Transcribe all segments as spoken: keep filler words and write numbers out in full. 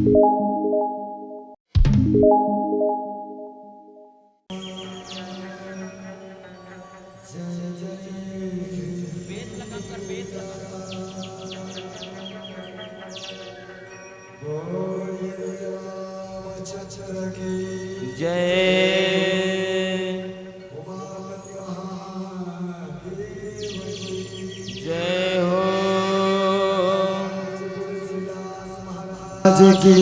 जय। जय हो। महाराज की,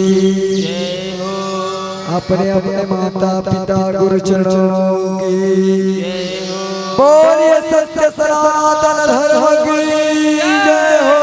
जय हो। अपने अपने माता पिता गुरु चरणों की, जय हो। बोलिए सत्य सनातन धर्म की जय हो।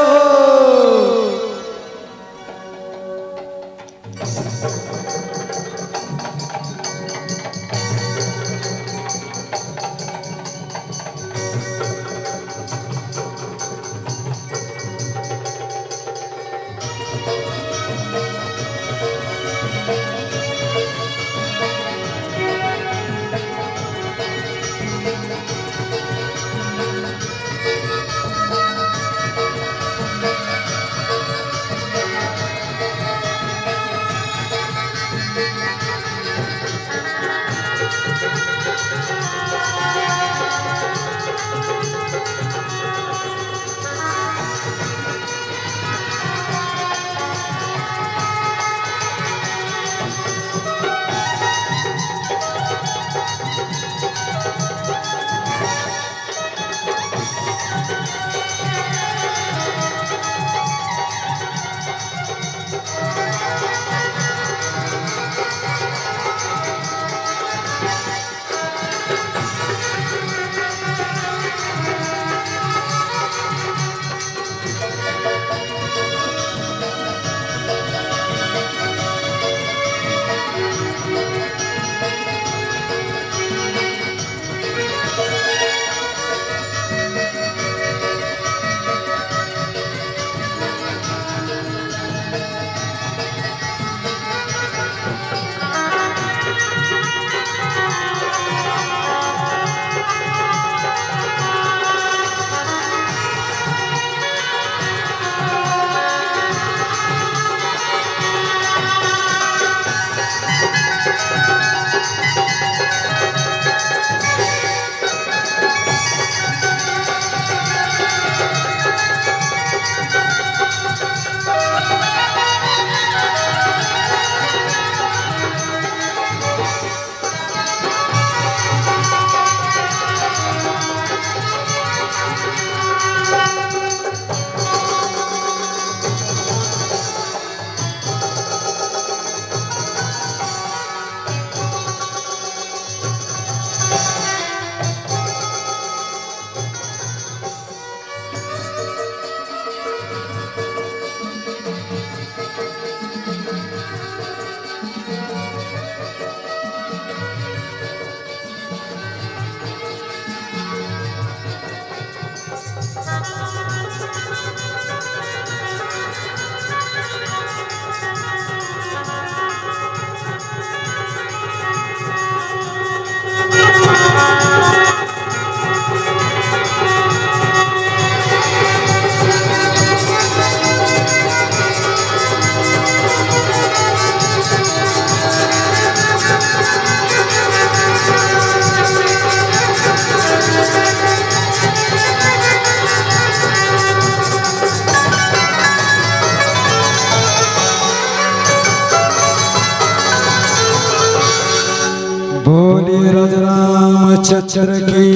बोलिए राजा रामचंद्र की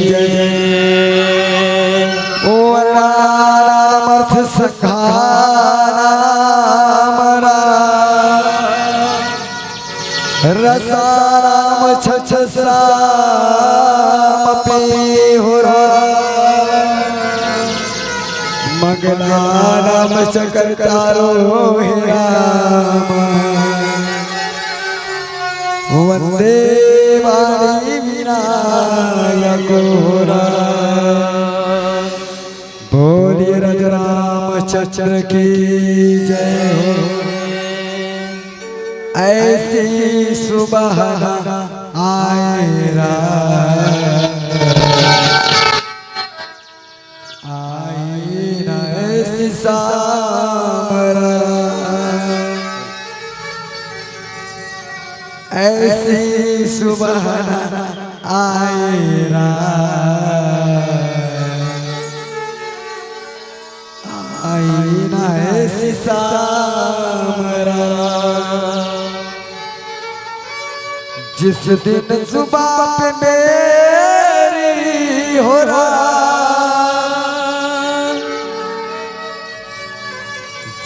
जय। ओ वरणानामर्थ सखानामरा रसानाम छछ साम पीहुरा। मंगलानाम च कर्तारो हे राम। वंदे वाणी विनायको राम। बोलिए राजा रामचंद्र की जय हो। ऐसी सुबह न आए राम, आए न ऐसी शाम राम। ऐसी सुबह न आए राम, आए ना ऐसी शाम राम। जिस दिन जुबा पे मेरी हो राम,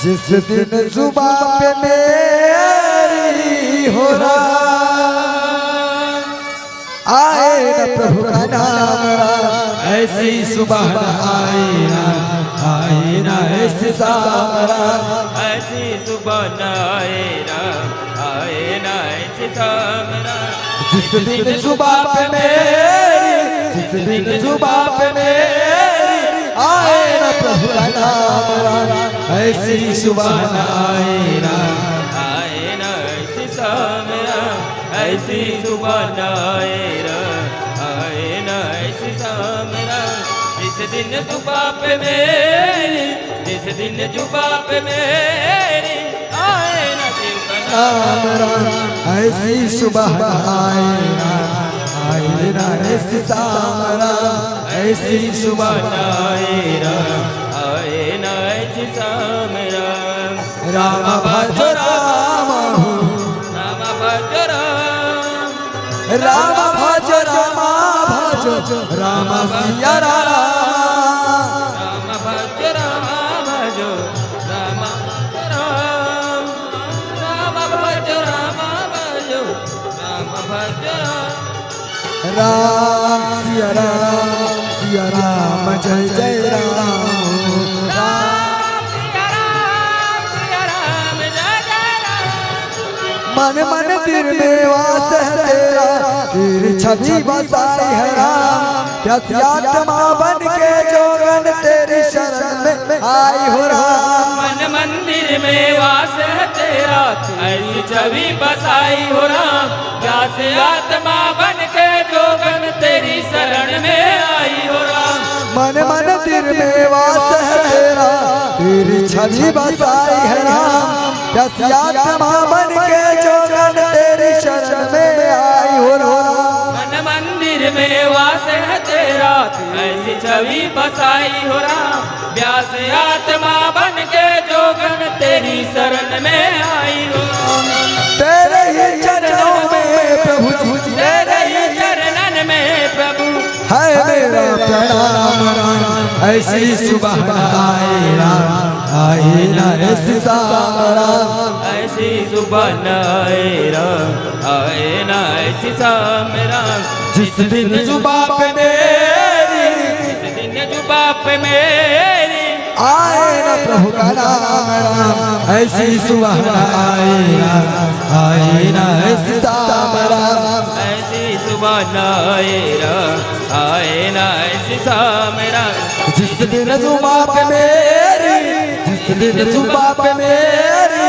जिस दिन जुबा पे मेरी हो राम, आए ना प्रभु का नाम राम, ऐसी सुबह न आए राम, आए ना ऐसी शाम राम। ऐसी सुबह न आए राम, आए ना ऐसी शाम राम। जिस दिन जुबा पे मेरी, जिस दिन जुबा पे मेरी, आए ना प्रभु का नाम राम, ऐसी सुबह न आए राम, आए ना ऐसी शाम राम, ऐसी सुबह न आए राम, आए ना ऐसी शाम राम। जिस दिन जुबा पे मेरी, जिस दिन जुबा पे मेरी, आए ना शिव का नाम राम, ऐसी सुबह न आए राम, आए ना ऐसी शाम राम, ऐसी सुबह न आए राम, आए ना ऐसी शाम राम। राम भज राम हो, राम भज राम, राम भज राम भज, राम सिया राम। राम भज राम भज, राम भज राम, राम भज राम भज, राम भज राम। राम सिया राम, सिया राम जय जय राम। राम सिया राम, सिया राम जय जय राम। मन मंदिर में वास है तेरा, तेरी छवि बसाई है राम। प्यासी आत्मा बन के जोगन तेरी शरण में आई हो राम। मन मंदिर में वास है तेरा, ऐसी छवि बसाई हो राम। प्यासी आत्मा बन के जोगन तेरी शरण में आई हो राम। मन मंदिर में वास है तेरा, तेरी छवि बसाई है राम। प्यासी आत्मा बन के जोगन तेरी शरण में आई हो राम। मन मंदिर में वास है तेरा, ऐसी छवि बसाई हो राम। प्यासी आत्मा बन के जोगन तेरी शरण में आई हो। तेरे ही चरणों में प्रभु जी, तेरे ही चरणन में प्रभु, है मेरा प्रणाम राम। ऐसी सुबह न आए राम, आए ना ऐसी शाम राम। ऐसी सुबह न आए राम, आए ना ऐसी शाम राम। जिस दिन जुबा पे मेरी, जिस दिन जुबा पे मेरी, आए ना प्रभु का नाम राम, ऐसी सुबह न आए राम, आए ना ऐसी शाम राम। ऐसी सुबह न आए राम, आए ना ऐसी शाम राम। जिस दिन जुबा पे मेरी, जिस दिन जुबा पे मेरी,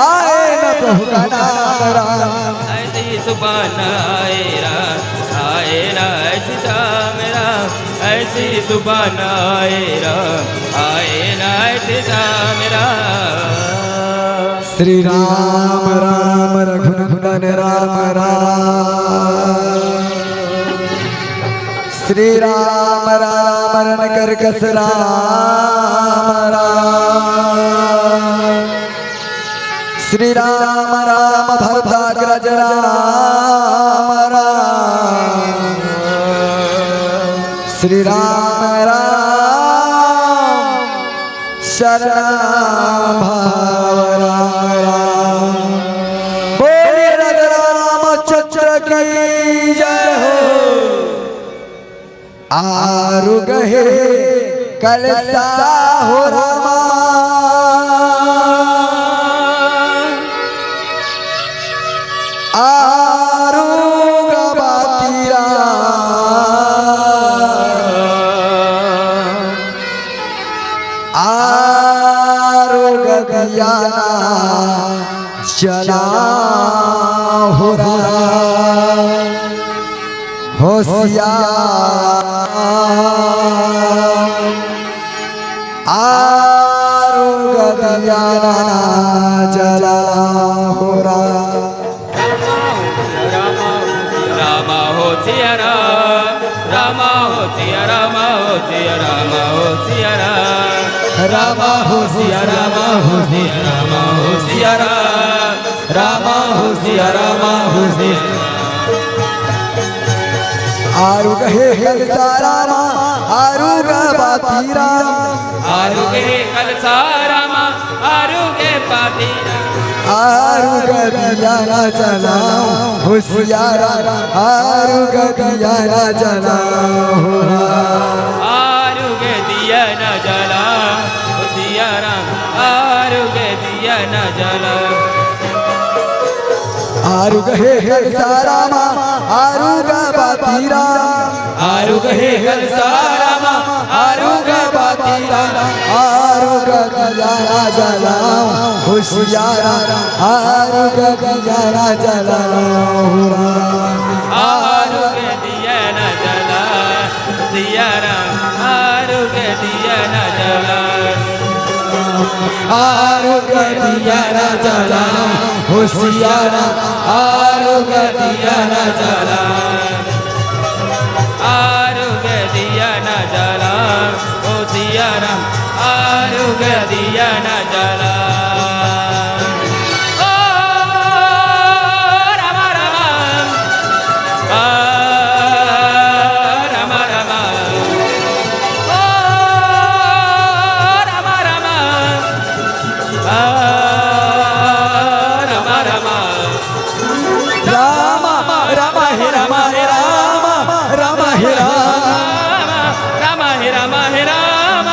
आए ना प्रभु का नाम राम। ऐसी सुबह न आए राम, आए ना ऐसी शाम राम। ऐसी सुबह न आए राम, आए ना ऐसी शाम राम। श्री राम राम रघुनंदन राम राम। श्री राम राम रन कर्कश राम राम। श्री राम राम भरताग्रज राम राम। श्री राम राम शरणा भाव राम राम। बोलिए राजा रामचंद्र की जय हो। आरु गहे कलसा हो रामा, आरु गबातीरा, आरु गदियाना जला हो राम। होशियार आरु गदियाना जला हो राम। राम हो सिया राम। राम हो सिया राम हो सिया राम हो सिया राम। राम हो सिया राम हो सिया। आरुग हे कलसा राम, आरुग बाती राम। आरुग हे कलसा राम, आरुग बाती राम। आरुग दिया ना जलाओ हो सिया राम, आरुग दिया ना जलाओ हो राम। आरुग दिया ना जलाओ हो सिया राम, आरुग दिया ना जलाओ। आरुग हे कलसा राम, आरुग बाती राम। आरुग हे कलसा राम, आरुग बाती राम। आरुग दिया ना जलाओ हो सिया राम, आरुग दिया ना जलाओ हो राम। आरुग दिया ना जलाओ सिया राम, आरुग दिया ना जलाओ। आरुग दिया ना जलाओ हो सिया राम, आरुग दिया ना जलाओ। आरुग दिया ना जलाओ हो सिया राम, आरुग दिया ना जलाओ। ओ राम राम, आ राम राम, ओ राम राम, आ राम राम। राम, राम हे राम हे राम, राम हे राम। राम, राम हे राम हे राम,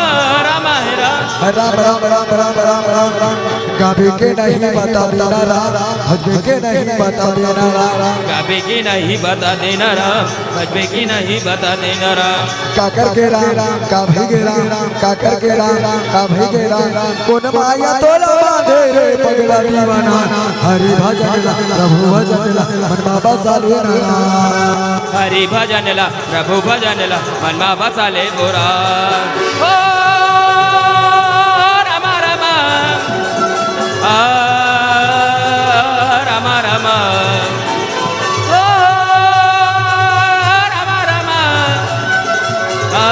राम हे राम। राम, राम, राम, राम, राम, राम, राम। गाबे के नहीं बता देना राम, भजबे के नहीं बता देना राम। गाबे के नहीं बता देना राम, भजबे के नहीं बता देना राम। काकर के राम, का भई गे राम, काकर के राम, का भई गे राम। कोन माया तोला बांधे रे पगला दीवाना। हरि भजन ला, प्रभु भजन ला, मन मा बसा लेना राम। हरि भजन ला, प्रभु भजन ला, मन मा बसा ले बोरा। ओ राम राम, आ राम राम, ओ राम राम, आ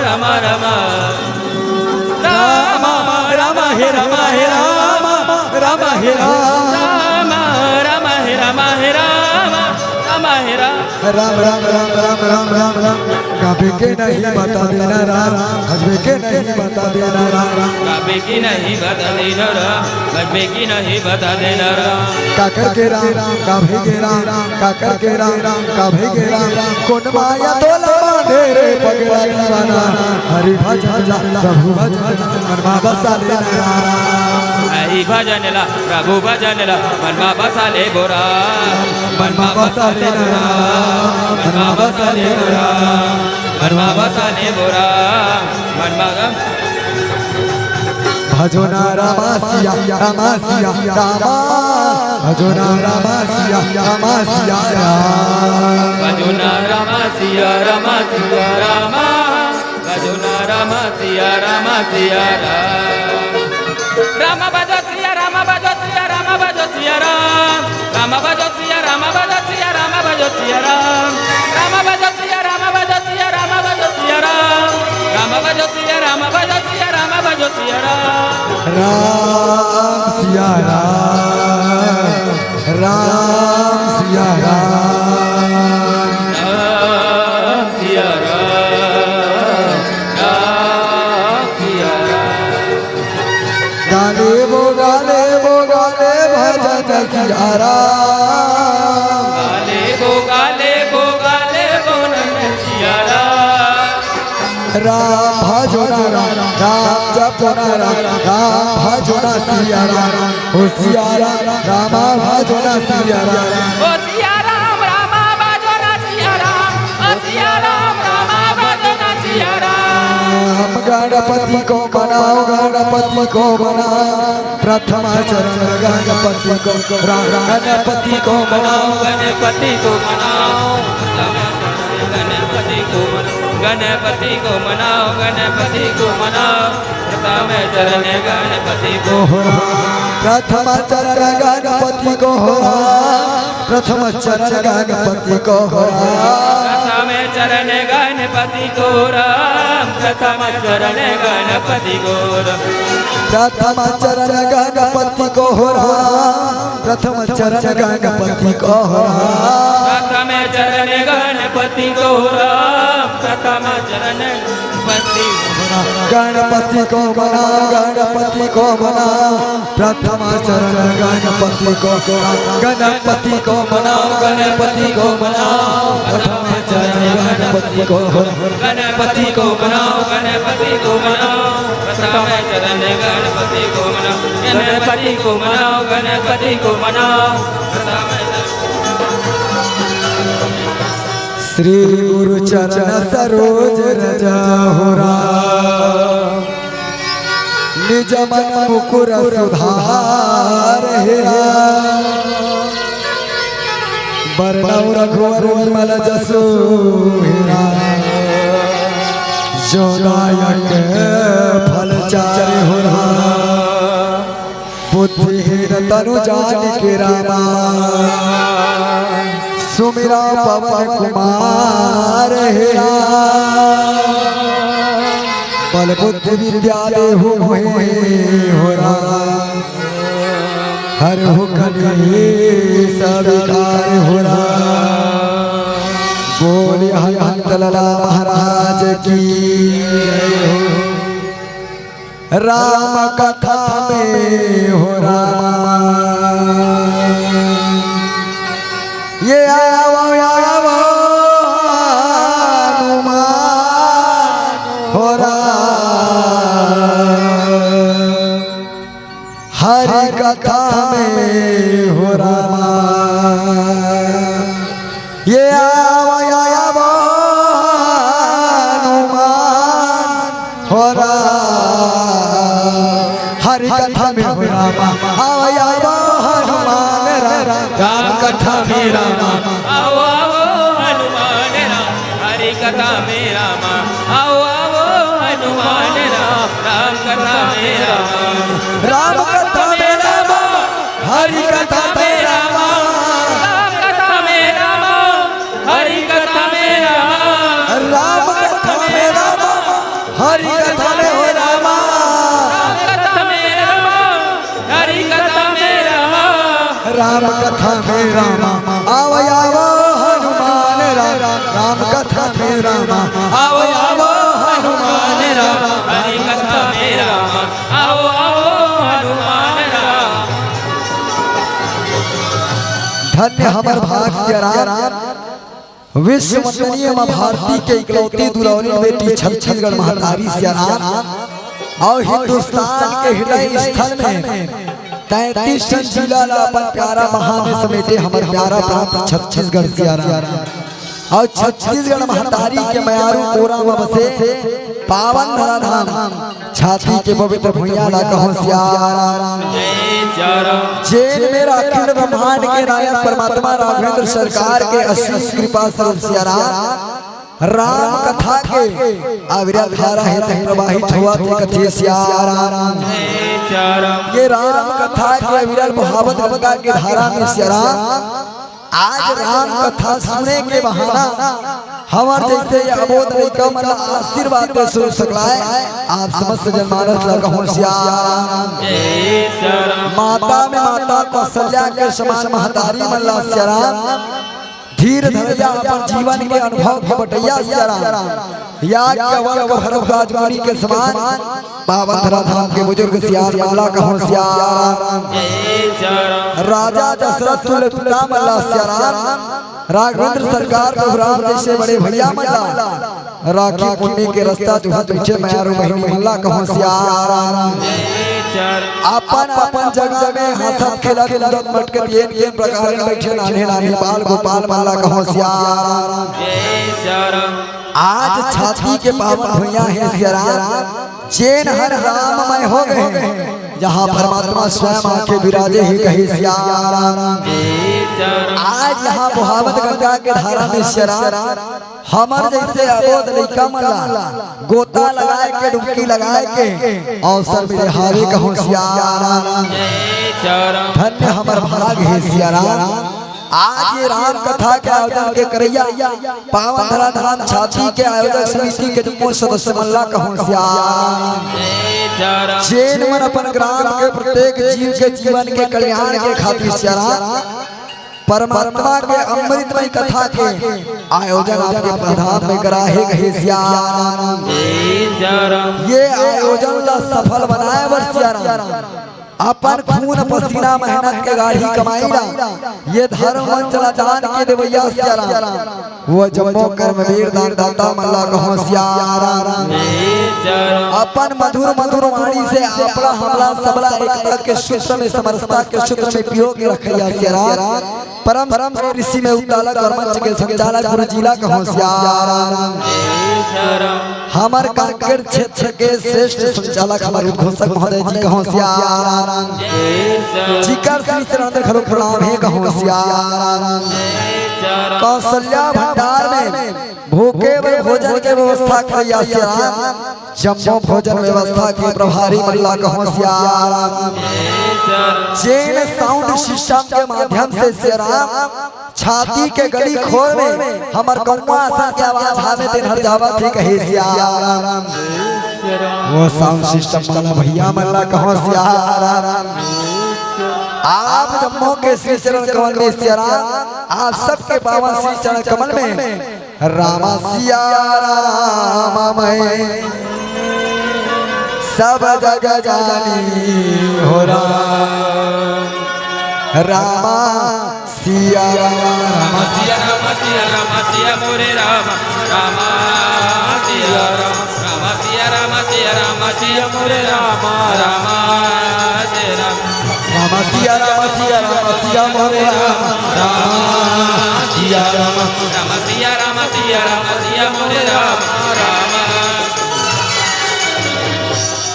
राम राम। राम, राम हे राम हे राम, राम हे राम। राम, राम हे राम हे राम, राम हे राम। राम, राम, राम, राम, राम, राम, राम। गाबे के नहीं बता देना राम, भजबे के नहीं बता देना राम। गाबे के नहीं बता देना राम, भजबे के नहीं बता देना राम। काकर के राम, का भई गे राम, काकर के राम, का भई गे राम। कोन माया तोला बांधे रे पगला दीवाना। हरि भजन ला, प्रभु भजन ला, मन मा बसा लेना राम। हरि भजन ला, प्रभु भजन ला, मन मा बसा ले बोरा। मन मा बसा लेना राम, मन मा बसा लेना राम, मन मा बसा ले बोरा। मन मा भजो ना रामा सिया, रामा सिया, रामा। भजो ना रामा सिया, रामा सिया, राम। भजो ना रामा सिया, रामा सिया, रामा। भजो ना रामा सिया, रामा सिया, राम। रामा भजो सिया, रामा भजो सिया, रामा भजो सिया, राम। रामा भजो सिया, रामा भजो सिया, रामा भजो सिया, राम। रामा भजो सिया, रामा भजो सिया, रामा भजो सिया, राम। रामा भजो सिया, रामा भजो सिया, रामा भजो सिया, राम। राम सिया राम, राम सिया राम। राम सिया राम, राम सिया राम। गाले बो, गाले बो, गाले भजन सिया राम। गाले बो, गाले बो, गाले बो नन सिया राम। राम भजो ना राम, राम जपो ना राम, राम भजो ना सिया राम, ओ सिया राम, रामा भजो ना सिया राम। ओ सिया राम, रामा भजो ना सिया राम, ओ सिया राम, रामा भजो ना सिया राम। गणपति को मनाओ, गणपति को मनाओ, प्रथम चरण गणपति को, राम गणपति को मनाओ, गणपति को मनाओ, प्रथम चरण गणपति को मनाओ, गणपति को मनाओ, गणपति को मनाओ, प्रथम चरण गणपति को हो राम। प्रथम चरण गणपति को हो राम, प्रथम चरण गणपति को हो राम। प्रथम चरण गणपति को राम, प्रथम चरण गणपति को राम। प्रथम चरण गणपति को हो राम, प्रथम चरण गणपति को हो राम। प्रथम चरण गणपति को राम, प्रथम चरण गणपति। गणपति को मनाओ, गणपति को मनाओ, प्रथम चरण गणपति को, गणपति को मनाओ, गणपति को मनाओ, प्रथम चरण गणपति को, गणपति को मनाओ, गणपति को मनाओ, प्रथम चरण गणपति को मनाओ, गणपति को मनाओ, गणपति को मनाओ, प्रथम चरण। श्री गुरु चरण सरोज रज हो राम, निज मन मुकुर सुधार हे राम। बरनउँ रघुवर विमल जसु हे राम, जो दायक फल चारि हो राम। बुद्धिहीन तनु जानिके रामा, सुमिरउँ पवन कुमार हे राम। बल बुद्धि विद्या देहु मोहे हो राम, हरहु कलेस विकार हो राम। बोले हनुमंत लाला महाराज की जय हो। राम कथा में हो रामा, ये आवो, आवो हनुमान हो राम। हरि कथा में हो रामा, ये आवो, आवो हनुमान हो राम। हरि कथा में हो रामा, आवो, आवो हनुमान राम। राम कथा में रामा, आवो, आवो हनुमान राम। हरि कथा में रामा, आवो, आवो हनुमान राम। राम कथा में रामा, राम कथा में रामा, हरि कथा में रामा। राम कथा में रामा, हरि कथा में रामा। राम कथा में रामा, हरि कथा में हो रामा। राम कथा में रामा, हरि कथा में रामा। राम कथा में रामा, आवो, आवो हनुमान राम। राम कथा में रामा, आवो, आवो हनुमान राम। हरि कथा में रामा, आवो, आवो हनुमान राम। धन्य हमर भाग सिया राम। विश्व वंदनीय माँ भारती के इकलौती दुलौरी बेटी छत्तीसगढ़ महतारी सिया राम। अउ हिंदुस्तान के हृदय स्थल में तैंतीस ठन जिला ला अपन प्यारा महा में समेटे हमर प्यारा प्रांत छत्तीसगढ़ सिया राम। अउ छत्तीसगढ़ महतारी के मयारू कोरा म बसे पावन धरा धाम छाती के पवित्र भुइयां ला कहूं सिया राम। जय सिया राम। जेन मेर अखिल ब्रह्मांड के नायक परमात्मा राघवेंद्र सरकार के असीम कृपा स्वरूप सिया राम। राम कथा के अविरल धारा हे तह प्रवाहित होवत हे कथे सिया राम। जय सिया राम। ये राम कथा के अविरल बहावत गंगा के धारा में सिया राम। आज राम कथा सुने के बहाना हमर जैसे ये अबोध लइका मन ला आशीर्वाद दे सुन सकलाय। आप समस्त जनमानस ला कहूं सिया राम। जय सिया राम। माता में माता कौशल्या के समान महतारी मन ला सिया राम। धीर धरैया अपन जीवन के अनुभव के बटैया सिया राम। याज्ञवल्क्य भरद्वाज मुनि के समान पावन धरा धाम के बुजुर्ग सियान मन ला कहूं सिया राम। जय सिया राम। राजा दशरथ तुल्य पिता मन ला सिया राम। राघवेंद्र सरकार प्रभु राम जैसे बड़े भैया मन ला राखी पुन्नी के रस्ता जोहत बइठे मयारू बहिनी मन ला कहूं सिया राम। जय सिया राम। अपन अपन जगह में हंसत खेलत कूदत मटकत येन केन प्रकार बइठे नान्हे नान्हे बाल गोपाल मन ला कहूं सिया राम। जय सिया राम। आज छाती के पावन भुइयां हे सिया राम, जेन हर राममय हो गए, जहां परमात्मा स्वयं आके विराजे हे कहे सिया राम। आज यहां बोहावत गंगा के धारा में सिया राम, हमर जैसे अबोध लइका मन ला गोता लगाए के, डुबकी लगाए के अवसर मिले हावे कहूं सिया राम। धन्य हमर भाग हे सिया राम। आज ये राम कथा के आयोजन के करइया पावन धरा धाम छाती के आयोजक समिति के जम्मो सदस्य मन ला कहूं सियाराम। जेन मन अपन ग्राम के प्रत्येक जीव के जीवन के कल्याण के खातिर सियाराम परमात्मा के अमृतमय कथा के आयोजन आपके प्रधान में करा हे कहे सियाराम। ये आयोजन ला सफल बनाए बर सियाराम अपन खून पसीना मेहनत के गाढ़ी कमाई ला ये धर्म मंच ला दान के देवैया सियाराम। वो जम्मो कर्मवीर दान दाता मन ला कहूं सियाराम। अपन मधुर मधुर वाणी से आपला हमला सबला एकता के सूत्र में समरसता के सूत्र में पियो के रखैया सियाराम। परम परम ऋषि में उद्दालक और मंच के संचालक गुरु जी ला कहूं सियाराम। हमर कांकेर क्षेत्र के श्रेष्ठ संचालक हमर उद्घोषक महोदय जी कहूं सियाराम। जिकर श्री चरण में घलो प्रणाम हे कहूं सियाराम। कौशल्या भंडार में भूखे बर भोजन के व्यवस्था करैया सियाराम। जम्मो भोजन व्यवस्था के प्रभारी मन ला कहूं सियाराम। जेन साउंड सिस्टम के माध्यम से सियाराम छाती के गली खोर में हमर कौआ असन के आवाज हावे तेन हर जावत हे कहे सियाराम। वो साउंड सिस्टम वाला भैया मन ला कहूं सियाराम। आप जम्मो के श्री चरण कमल में सियाराम। आप सबके पावन श्री चरण कमल में रामा सिया राम मैं सब जग जानी हो राम। रामा सिया राम। रामा सिया रामा सिया रामा सिया मोरे रामा। रामा सिया रामा। रामा सिया रामा सिया रामा सिया मोरे रामा। रामा सिया रामा। रामा सिया रामा सिया रामा सिया मोरे रामा। रामा सिया रामा। रामा सिया रामा सिया रामा सिया मोरे रामा। रामा।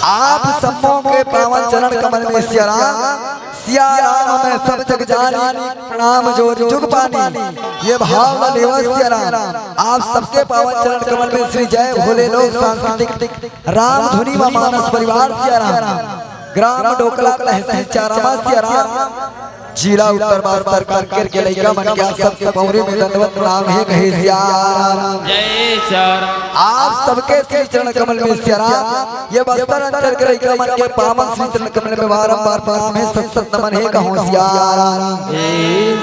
आप सबों के पावन चरण कमल में सिया राम। सिया राम मैं सब जग जानी, प्रणाम जोर जुग पानी। ये भाव ला लेवा सिया राम। आप सबके पावन चरण कमल में श्री जय भोले लोक सांस्कृतिक राम धुनी व मानस परिवार सिया राम। ग्राम डोकला तहसील चारामा सिया राम। जिला उत्तर बस्तर कांकेर के लइका मन के आप सबके पौरी में दंडवत प्रणाम हे कहे सिया राम। जय सिया राम। आप सबके श्री चरण कमल में सिया राम। ये बस्तर अंचल के लइका मन के पावन श्री चरण कमल में बारंबार प्रणाम हे, सत सत नमन हे कहूं सिया राम। जय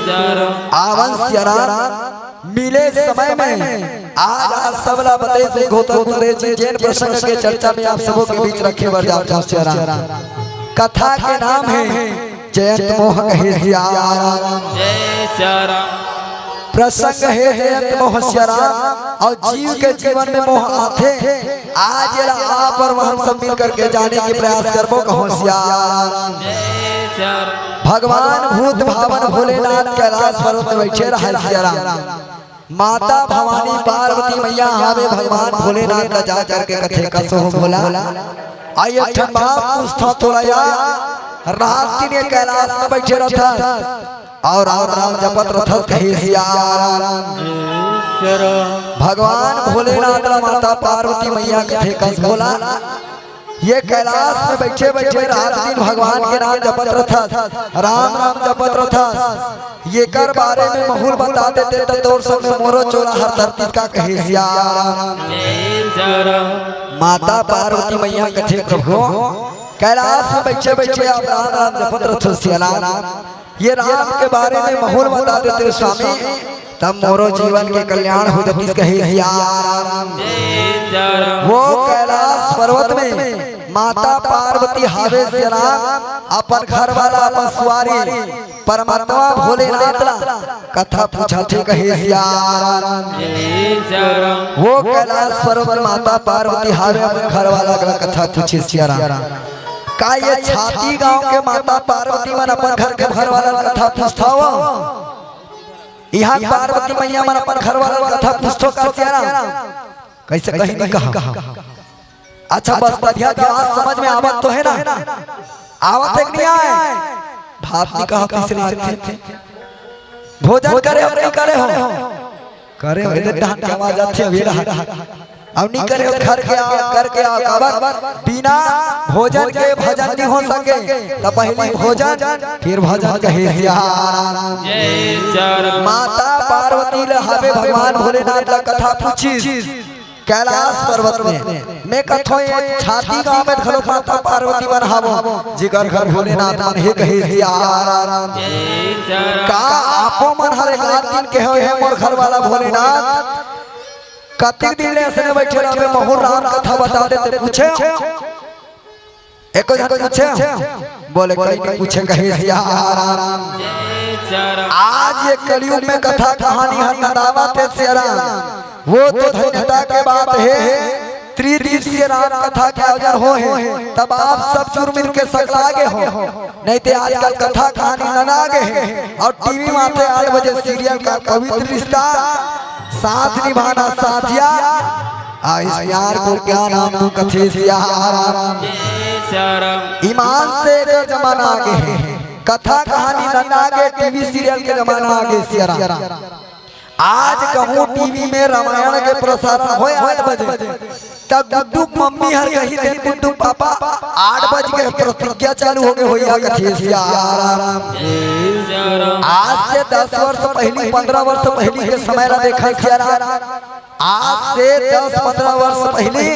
सिया राम। आवन सिया राम। मिले समय में आज, आज सबला बतई से गोता गुरुदेव जी जेन प्रसंग के चर्चा में आप सबों के बीच रखे बर जात हूं सिया राम। कथा के नाम हे जयंत मोह कहे सिया राम। जय सिया राम। प्रसंग हे जयंत मोह सिया राम। और जीव के जीवन में मोह आथे, आज एला आप और हम सब मिल करके जाने के प्रयास करबो कहूं सिया राम। जय सिया राम। भगवान भूत भावन भोलेनाथ कैलाश पर्वत में बैठे रहे सिया राम। माता भवानी पार्वती मैया हावे भगवान भोलेनाथ ला जा करके कथे कसो हो भोला। आई एक ठन बात पूछथंव तोला या, रात दिन ये कैलाश में बैठे रथस और राम नाम जपत रथस कहे सिया राम। भगवान भोलेनाथ ला माता पार्वती मैया कथे कस भोला। ये कैलाश में बैठे बैठे रात दिन भगवान के नाम जपत रथस, राम नाम जपत रथस। येकर बारे में महूं ल बता देते त तोर संग में मोरो चोला हर धरतीस का कहे सिया राम। माता पार्वती मैया कथे प्रभु, कैलाश में बैठे बैठे आप राम नाम जपत रथो सिया राम। ये राम के बारे में महूं ल बता देते स्वामी, तब मोरो जीवन के कल्याण हो जतिस कहे सिया राम। वो कैलाश पर्वत में माता पार्वती हावे सिया राम, अपन घर वाला, अपन सुवारी परमात्मा भोलेनाथ ला कथा पूछथे कहे सिया राम। वो कैलाश पर्वत में माता पार्वती हावे अपन घर वाला ला कथा पूछे सिया राम। का ये छाती गांव के माता पार्वती मन अपन घर के घर वाला ला कथा पूछथव? इहां पार्वती मैया मन अपन घर वाला ला कथा पूछथव का सिया राम? कइसे कहीं नहीं कहा। अच्छा बस बढ़िया के बात समझ में आवत तो हे ना? आवत हे कि नहीं आय? भात नहीं कहा तीसरे आथे। भोजन करे हो कि नहीं करे हो? करे हो, एदे डहन के आवाज आथे अभी रहा। अउ नी करे हो, घर के आ, करके आ, काबर? बिना भोजन के भजन नी हो सके। त पहिली भोजन, फिर भजन कहे सियाराम। जय सियाराम। माता पार्वती ल हावे भगवान भोलेनाथ ल कथा पूछिस कैलाश पर्वत में। मैं कथों ये छाती गांव में घलो माता पार्वती मन हावो, जिकर घर भोलेनाथ मन हे कहे सियाराम। जय सियाराम। का आपो मन हर एक आध दिन कहे हो, हे मोर घर वाला भोलेनाथ, कतेक दिन ले अइसने बइठे रहबे, महूं राम कथा बता दे, ते पूछे? एको झन पूछे? बोले, कोई नहीं पूछे, कहे सियाराम। आज ये कलयुग में कथा कहानी हर नंदावत हे सियाराम, वो तो धन्यता के बात हे। त्रिदिवसीय राम कथा के आयोजन होहे, तब आप सब जुड़ मिल के सकला गे हो, नहीं ते आजकल कथा कहानी नंदा गे हे अउ टीवी माथे आठ बजे सीरियल का पवित्र रिश्ता, साथ निभाना साथिया, आ इस प्यार को क्या नाम दूं, कथे सियाराम। ईमान से एकर जमाना आगे हे, कथा कहानी नंदा गे, टीवी सीरियल के जमाना आगे सियाराम। आज कहूं टीवी में रामायण के प्रसारण होय आठ बजे, त गुड्डू के मम्मी हर कही देन, गुड्डू पापा, आठ बज के प्रतिज्ञा चालू हो गे होइया, कथे सियाराम। आज से दस वर्ष पहिली, पंद्रह वर्ष पहिली के समय ला देखा सियाराम। आज से दस पंद्रह वर्ष पहिली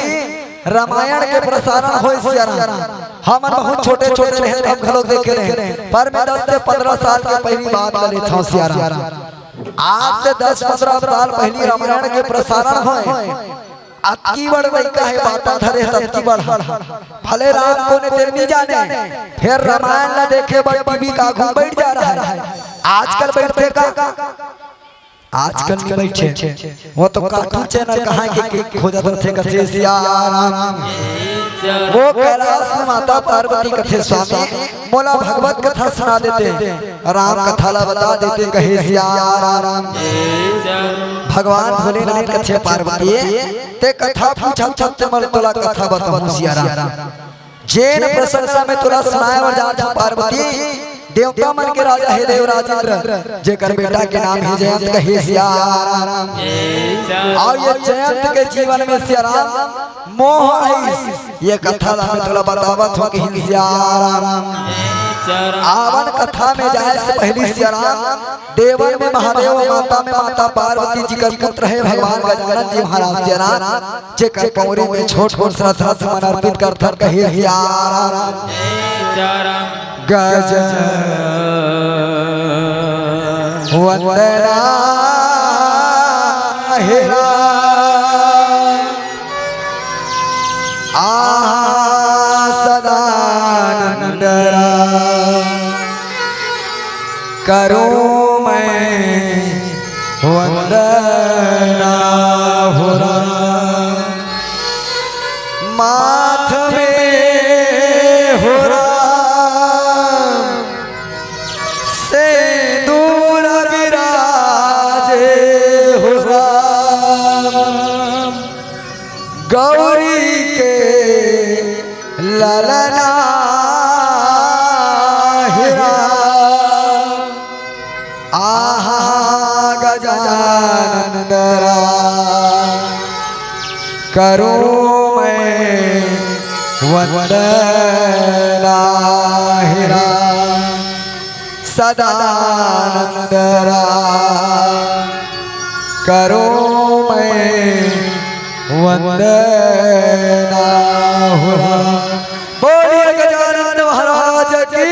रामायण के प्रसारण होय सियाराम। हमन बहुत छोटे-छोटे रहे, तब घलो देखे रहे, पर मैं दस से पंद्रह साल के पहिली बात ला लेथंव सियाराम। आज से दस पंद्रह साल पहिली रामायण के प्रसारण होय, अतकी बड़ लइका हे, बाता धरे हे, अतकी बड़। भले राम कोन ए तेन नी जाने, फेर रामायण ला देखे बर टीवी के आगू बइठ जा रहा हे। आजकल बइठथे का? आजकल नी बइठे। वो तो कार्टून चैनल कहां के, के खोजत रथे, कथे सियाराम। वो कैलाश में माता पार्वती कथे, स्वामी, मोला भगवत कथा सुना देते, राम कथा ला बता देते, कहे सियाराम। भगवान भोलेनाथ कथे, पार्वती, ते कथा पूछत हस, ते मोला तोला कथा बताहूं सियाराम। जेन प्रसंग ला मैं तोला सुनाए बर जात हंव पार्वती, देवता मन के राजा हे देवराज इंद्र, जेकर बेटा के नाम हे जयंत, कहे सियाराम। अउ ये जयंत के जीवन में सियाराम मोह आइस, ये कथा ला मैं तोला बतावत हंव, कहे सियाराम। आवन कथा में जाए से पहिली सियाराम, देवन में महादेव, माता में माता पार्वती जी कर पुत्र हे भगवान गजानन जी महाराज सियाराम, जेकर पौरी में छोट मोट श्रद्धा सुमन अर्पित करथन, कहे सियाराम। गज वंदना हे राम। आहा सदानंद राम, करूं मैं वंदना हो राम। माथ में हो राम, सेंदूर विराजे हो राम। गौरी के ललना हे राम। आहा गजानंद राम, करूं मैं वंदना हे राम। सदानंद राम, करूं मैं वंदना हो राम। बोलिए गजानंद महाराज की।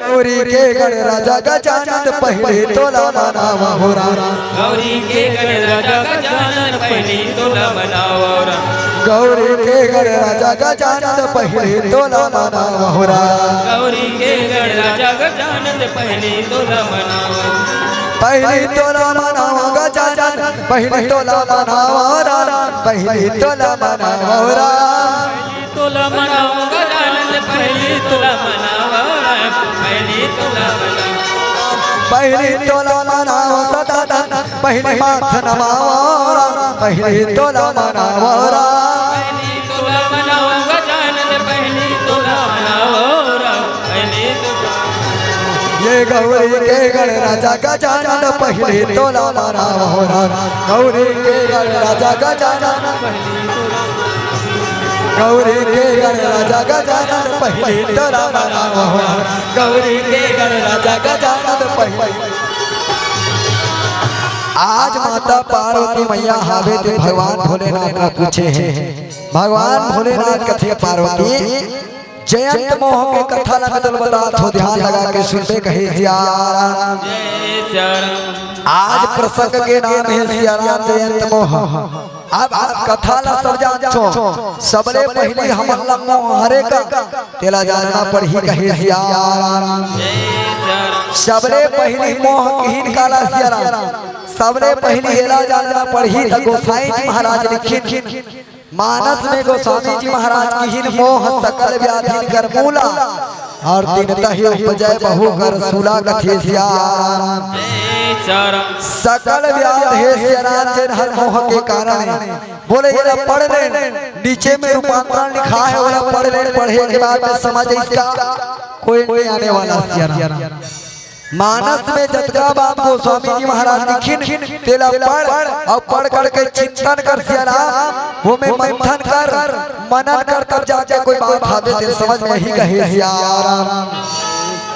गौरी के गणराजा गजानंद पहिले तोला मनावा हो राम। गौरी के गणराजा गजानंद पहिले तोला मनावा हो राम। गौरी के गणराजा गजानंद पहिले तोला मनावा हो राम। गौरी के गणराजा गजानंद पहिले तोला मनावा। पहिले तोला मनावा गजानंद, पहिले तोला मनावा राम, पहिले तोला मनावा राम। तोला मनावा गजानंद, पहिले तोला मनावा राम, पहिले तोला मनावा। पहिले तोला मनावा सदानंद, पहिले माथ नमावा राम, पहिले तोला मनावा राम। पहिले तोला मनावा गजानंद, पहिले तोला मनावा राम, पहिले तोला ये गौरी के गणराजा गजानन, पहिले तोला मनावो राम। गौरी के गणराजा गजानन, गौरी के गणराजा गजानन, पहिले तोला मनावो राम। गौरी के गणराजा गजानन, पहिले। आज माता पार्वती मैया हावे ते भगवान भोलेनाथ ला पूछे हे। भगवान भोलेनाथ कथे पार्वती, जयंत मोह के कथा ला मैं तोला बतात हों, ध्यान लगा के सुनबे कहे सियाराम। आज प्रसंग के नाम हे सियाराम जयंत मोह। अब आप कथा ला सब जानथो, सबले पहिली हमन ला मोह हरे का, तेला जानना पड़ही कहे सियाराम। सबले पहिली मोह किहिन काला सियाराम, सबले पहिली एला जानना पड़ही। त गोसाई जी महाराज लिखिन, मानस में गोस्वामी जी महाराज किहिन, मोह सकल व्याधिन कर मूला, अउ दीनतहि उपजै बहुकर सूला कथे सियाराम। सकल व्याध हे सियाराम जेन हर मोह के कारण हे। बोले एला पढ़ ले, नीचे में रूपांतरण लिखा हे, ओला पढ़ ले, पढ़े के बाद में समझ इसका कोई नहीं आने वाला सियाराम। मानस में जतका बात गोस्वामी जी महाराज लिखिन, तेला पढ़ अउ पढ़ करके चिंतन कर सियाराम, ओमे मंथन कर, मनन कर, तब जाके कोई बात आवे तेरे समझ में ही कहे सियाराम।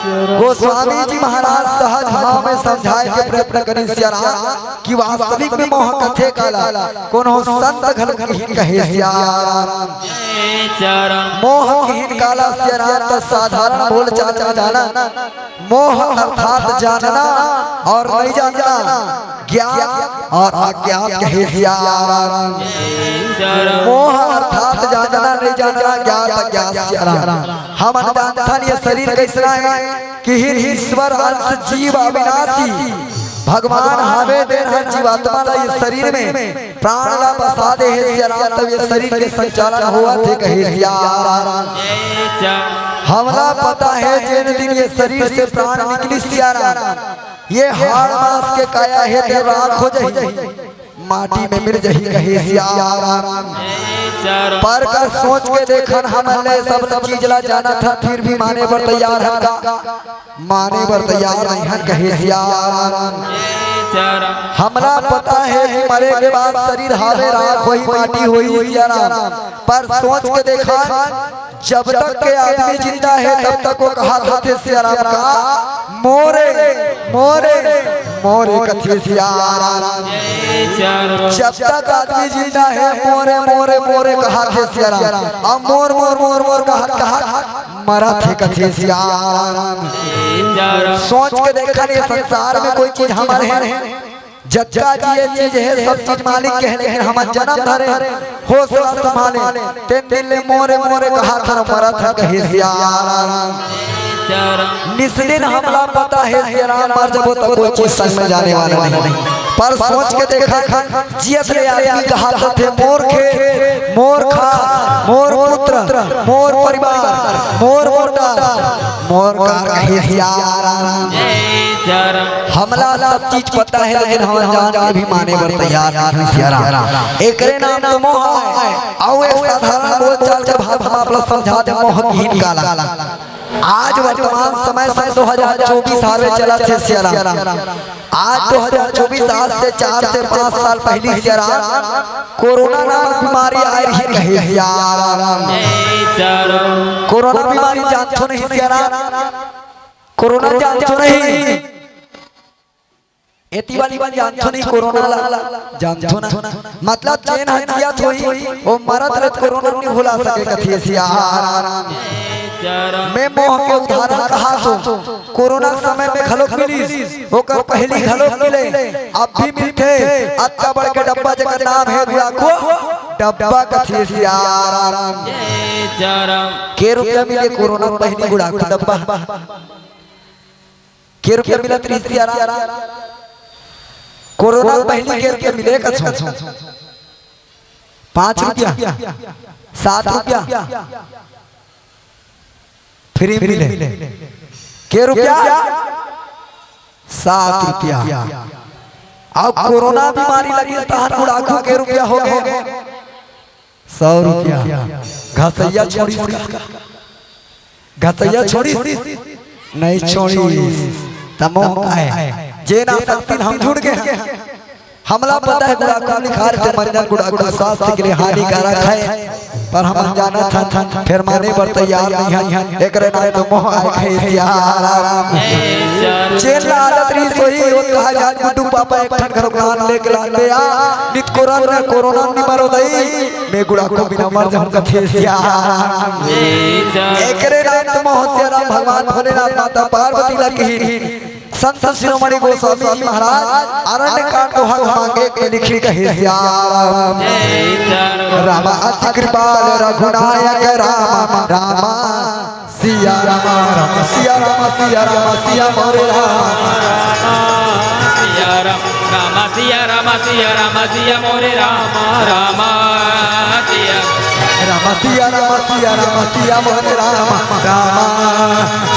गोस्वामी जी महाराज सहज भाव में समझाए के प्रयत्न करिन सियाराम कि वास्तविक में मोह कथे काला, कोनो संत घलो किहिन कहे सियाराम। मोह किहिन काला सियाराम त साधारण बोलचाल में जाना मोह अर्थात जानना अउ नहीं जानना, ज्ञात अउ अज्ञात कहे सियाराम। मोह अर्थात जानना, नहीं जानना, ज्ञात अज्ञात सियाराम। हमन जानथन ये शरीर कइसना हे, किहिन ईश्वर अंश जीव अविनाशी। भगवान हावे तेन हर जीवात्मा ला ये शरीर में प्राण ला बसा दे हे सियाराम, तब ये शरीर के संचालन होवत हे कहे सियाराम। हमला पता हे जेन दिन ये शरीर से प्राण निकलिस सियाराम, ये हाड़ मांस के काया हे ते राख हो जाही, माटी में मिल जाही कहे सियाराम। पर का सोच के देखन हमन ले सब चीज ला जानत हन फिर भी माने बर तैयार हन का? माने बर तैयार नहीं हन कहे सियाराम। हमला पता हे कि मरे के बाद शरीर हावे राख होही, माटी होही सियाराम, पर सोच के देखा, जब तक के आदमी जिंदा हे तब तक वो कहा होथे सियाराम का मोरे मोरे मोरे कथे सियाराम। जब तक आदमी जिंदा हे मोरे मोरे मोरे कहा थे सियाराम, अब मोर मोर मोर मोर कहा कहा मरत हे कथे सियाराम। सोच के देखा नहीं संसार में कोई चीज हमर हे, जतका जिए चीज हे सब चीज मालिक के हे, लेकिन हमन जन्म धरे हौसला संभाले, तेन दिन ले मोरे मोरे कहा थन मरत हन कहे सियाराम। निस दिन हमला पता हे सियाराम मर जबो तो कोई चीज संग में जाने वाला नहीं। पर सोच के देखा, जियत ले आदमी कहा थे मोर खेत, मोर खार, मोर पुत्र, मोर परिवार, मोर मोटर, मोर कार कहे सियाराम। हमला सब चीज पता हे, लेकिन हम जान के भी माने बर तैयार नहीं सियाराम। एकरे नाम तो मोह हे। अउ एक साधारण बोलचाल के भाषा में आप लोग समझा दे, मोह किहिन काला। आज वर्तमान समय सन दो हजार चौबीस हावे चलत हे सियाराम। आज दो हजार चौबीस, आज से चार से पाँच साल पहिली सियाराम, कोरोना नामक बीमारी आए रही कहे सियाराम। कोरोना बीमारी जानथो नहीं सियाराम? कोरोना जानथो नहीं? एती वाली बात जानथो नहीं कोरोना ला? जानथो ना? मतलब जेन ह जियत होही, वो मरत रहत कोरोना नहीं भुला सके कथे सियाराम। मैं मोह के उदाहरण कहा तो कोरोना के समय में घलोक मिलिस, ओकर पहिली घलोक मिले, अब भी मिलथे। अतका बड़ के डब्बा जेकर नाम हे गुड़ाखू डब्बा कथे सियाराम। के रुपया मिले कोरोना के पहिली गुड़ाखू डब्बा? के रुपया मिलत रहिस सियाराम? कोरोना के पहिली के रुपया मिले कछु? पाँच रुपया, सात रुपया, फ्री मिले। के रुपया? सात रुपया। अब कोरोना बीमारी लगिस तहन गुड़ाखू के रुपया हो गे सौ रुपया। घसैया छोड़िस का? घसैया छोड़िस? नहीं छोड़िस। त मोह काय? जेन आसक्ति हम जुड़ गे हन। हमला पता हे गुड़ाखू लिखाय रथे मंजन, गुड़ाखू स्वास्थ्य के लिए हानिकारक हे, पर हमन जानत हन, फेर माने बर तैयार नइ हन। एकरे नाम तो मोह आय हे सियाराम। जेन ला आदत रहिस होही, ओ कहा जात गुड्डू पापा एक ठन घलो नान लेके लान बे आ, नित कोरोना, कोरोना नि मरो दई, मैं गुड़ाखू बिना मर जाहूं कथे सियाराम। एकरे नाम तो मोह सियाराम। भगवान भोलेनाथ माता पार्वती ला किहिन, संत शिरोमणि गोस्वामी जी महाराज अरण्य कांड दोहा क्रमांक एक में लिखिन कहे सियाराम। राम अति कृपाल रघुनायक राम, राम सिया राम, राम सिया राम, सिया राम, सिया मोरे राम। सिया राम, राम सिया राम, सिया राम, सिया मोरे राम, राम सिया। राम सिया राम, सिया राम, सिया मोरे राम, राम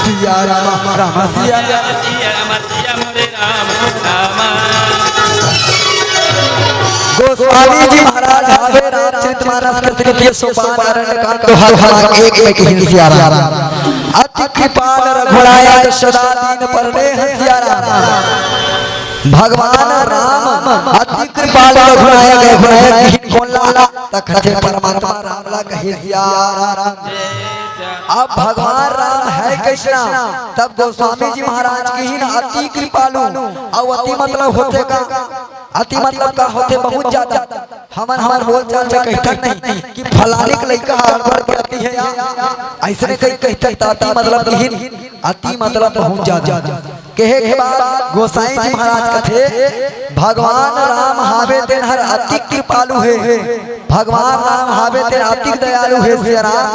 सिया राम, राम सिया राम। सिया राम, सिया मोरे राम, राम। गोस्वामी जी महाराज हावे रामचरित मानस के तृतीय सोपान अरण्य कांड दोहा क्रमांक एक में किहिन सियाराम। अति कृपाल रघुनायक सदा दीन पर नेह सियाराम। भगवान राम अति कृपाल रघुनायक, रघुनायक किहिन कोन ला? त कथे परमात्मा राम ला कहे सियाराम। अब भगवान राम हे कइसना? तब गोस्वामी जी महाराज किहिन अति कृपालु। अउ अति मतलब होथे का? अति मतलब का होथे? बहुत ज्यादा। हमन हमर बोलचाल में कहिथन नहीं कि फलानी के लइका ह अड़बड़ के अति हे या अइसने कहीं कहिथन, त अति मतलब किहिन, अति मतलब बहुत ज्यादा। कहे के बाद गोसाई जी महाराज कथे, भगवान राम हावे तेन हर अति कृपालु हे, भगवान राम हावे तेन अति दयालु हे सियाराम,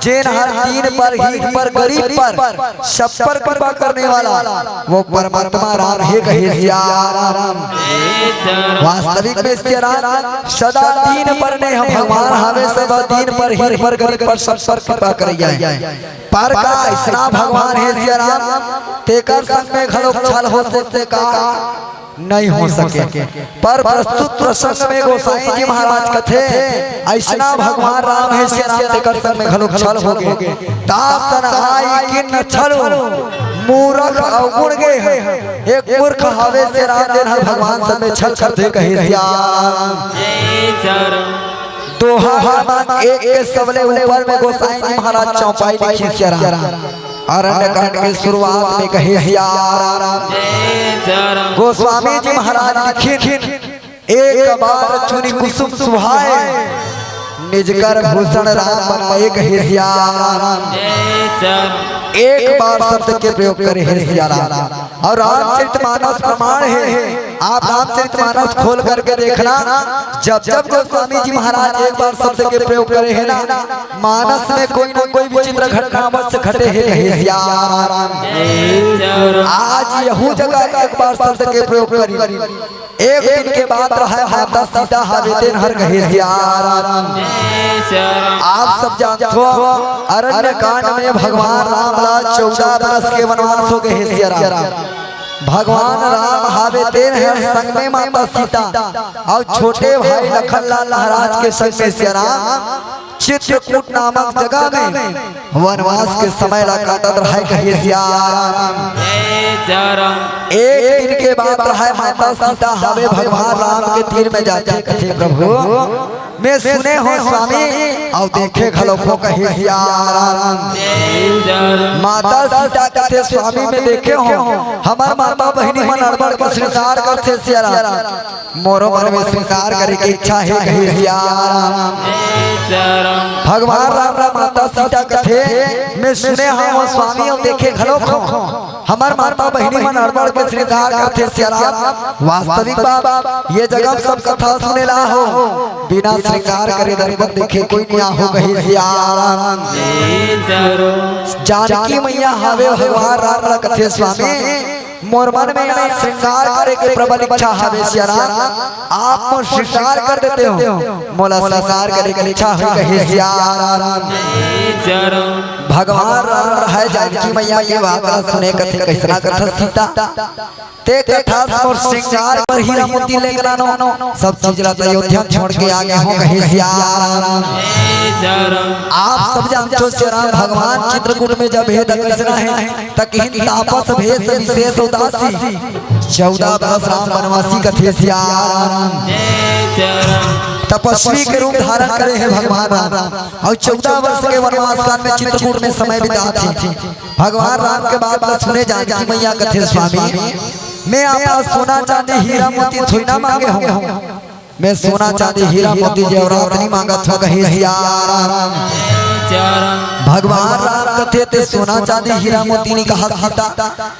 जेन हर दीन पर, हीन पर, गरीब पर, सब पर कृपा करने वाला वो परमात्मा राम हे कहे सियाराम। वास्तविक में सियाराम सदा दीन पर नेह भगवान हावे, सदा दीन पर, हीन पर, गरीब पर, सब पर कृपा करे जाए। पर का अइसना भगवान हे सियाराम, तेकर संग में घलो छल हो सकथे का? नहीं हो सके। पर प्रस्तुत प्रसंग में गोसाई जी महाराज कथे, अइसना भगवान राम हे सियाराम, तेकर संग में घलो छल हो गे। दासन आई किन छल, मूरख अवगुण गे हे। एक मूर्ख हावे सियाराम, तेन हर भगवान संग में छल करथे कहे सियाराम। दोहा क्रमांक एक के सबले ऊपर में गोसाई जी महाराज चौपाई लिखिन सियाराम। अरण्य कांड के शुरुआत में कहे सियाराम। गोस्वामी जी महाराज लिखिन, एक बार चुनि कुसुम सुहाए, निज कर भूषण राम बनाए कहे सियाराम। एक बार शब्द के प्रयोग करे हे सियाराम। अउ रामचरित मानस प्रमाण हे, आप रामचरित मानस खोल करके देखना, जब जब गोस्वामी जी महाराज एक बार शब्द के प्रयोग करे हे ना, मानस में कोई ना कोई विचित्र घटना अवश्य घटे हे कहे सियाराम। आज यहू जगह एक बार शब्द के प्रयोग करी। एक दिन के बात रहय, माता सीता हावे तेन हर कहे सियाराम। आप सब जानथो, अरण्य कांड में भगवान राम ला चौदह बरस के वनवास हो गे हे सियाराम। भगवान राम हावे तेन हर संग में माता सीता अउ छोटे भाई लखन लाल महाराज के संग में सियाराम चित्रकूट नामक जगह में वनवास के समय ला काटत रहय कहे सियाराम। एक दिन के बात रहय, माता सीता हावे भगवान राम के तीर में जाथे, कथे प्रभु मैं सुने हों स्वामी अउ देखे घलो हों कहे सियाराम। माता सीता कथे स्वामी मैं देखे हों, हमर माता बहिनी मन अड़बड़ के श्रृंगार करथे सियाराम। मोरो मन में श्रृंगार करे के इच्छा हे कहे सियाराम। भगवान राम ला माता सीता कथे मैं सुने हों स्वामी अउ देखे घलो हों, हमर माता बहिनी मन अड़बड़ के श्रृंगार करथे सियाराम। वास्तविक बात ये जगह सब कथा सुने ला हो, बिना श्रृंगार करे दर्पण देखे कोई नइ आहो कहे सियाराम। जानकी मैया हावे भगवान राम ला कथे स्वामी मोर मन में आज श्रृंगार करे के प्रबल इच्छा हवे सियाराम, आप मोर श्रृंगार कर देते हो, मोला श्रृंगार करे के इच्छा हे कहे सियाराम। भगवान राम रहय जानकी मैया के बात ला सुने कथे, कइसना कथा सीता। ते कथा मोर श्रृंगार बर हीरा मोती लेगना नो, सब चीज ला त अयोध्या छोड़ के आ गे हो कहे सिया राम। आप सब जानथो सिया राम भगवान चित्रकूट में जब हे त कइसना हे, त किहिन तापस भेष विशेष उदासी, चौदह बरस राम वनवासी कथे सिया राम। तपस्वी के रूप धारण करे हे भगवान राम। अउ चौदह वर्ष के वनवास काल में चित्रकूट में समय बिताथे। भगवान राम के बात ला सुने जानकी मैया कथे स्वामी, मैं आपा सोना चांदी हीरा मोती थोड़ी ना मांगे हो, मैं सोना चांदी हीरा मोती जेवरात नहीं मांगत हो कहे सिया राम। भगवान राम कथे ते सोना चांदी हीरा मोती नहीं कहा सीता,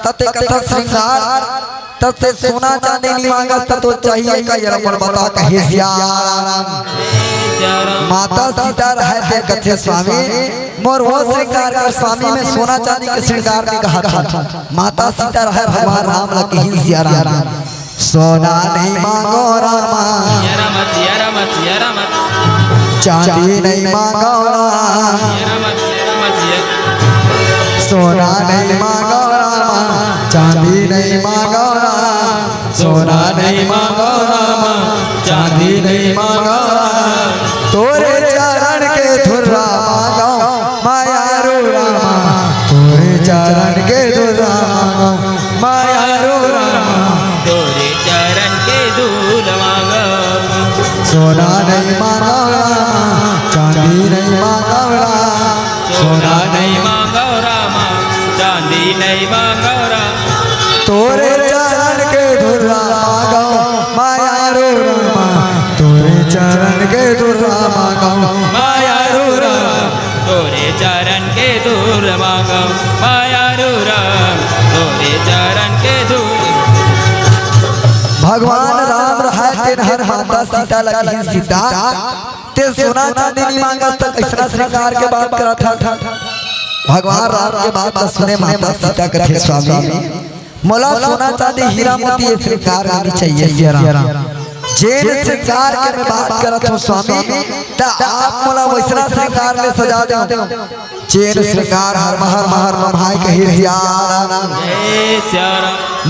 तते कथा श्रृंगार तब ते सोना चांदी नहीं मांगस त तो चाहिए का ये रमन बता कहे सिया राम। माता सीता रहय ते कथे स्वामी, मोर वो श्रृंगार कर स्वामी, मैं सोना चांदी के श्रृंगार नहीं कहा था। माता सीता रहय भगवान राम ला कहे सिया राम। सोना नहीं मांगो रामा, चांदी नहीं मांगो राम, सोना नहीं मांगो रामा, चांदी नहीं मांगो राम, सोना नहीं मांगो रामा, चांदी नहीं मांगो राम। तोरे चरण के धुर्रा मांगो मायारू रामा, तोरे चरण के धुर्रा मांगो मायारू रामा। तोरे चरण के धूल मांगो। सोना नहीं मांगो रामा, चांदी नहीं मांगो राम, सोना नहीं मांगो रामा, चांदी नहीं मांगो राम। तोरे चरण के धुर्रा मांगो मायारू रामा, तोरे चरण के धुर्रा मांगो मायारू राम। तोरे चरण के धूल मांगो मायारू राम, तोरे चरण के धूल। भगवान राम रहय तेन हर माता सीता ला किहिन सीता, ते सोना चांदी नहीं मांगस त कइसना श्रृंगार के बात करत हस। भगवान राम के बात ला सुने माता सीता कथे स्वामी, मोला सोना चांदी हीरा मोती ये श्रृंगार नहीं चाहिए सिया राम। जेन श्रृंगार के मैं बात करत हूँ स्वामी, त आप मोला वइसना श्रृंगार ले सजा दो, जेन श्रृंगार हर महर महर मम्हाय कहे सिया राम।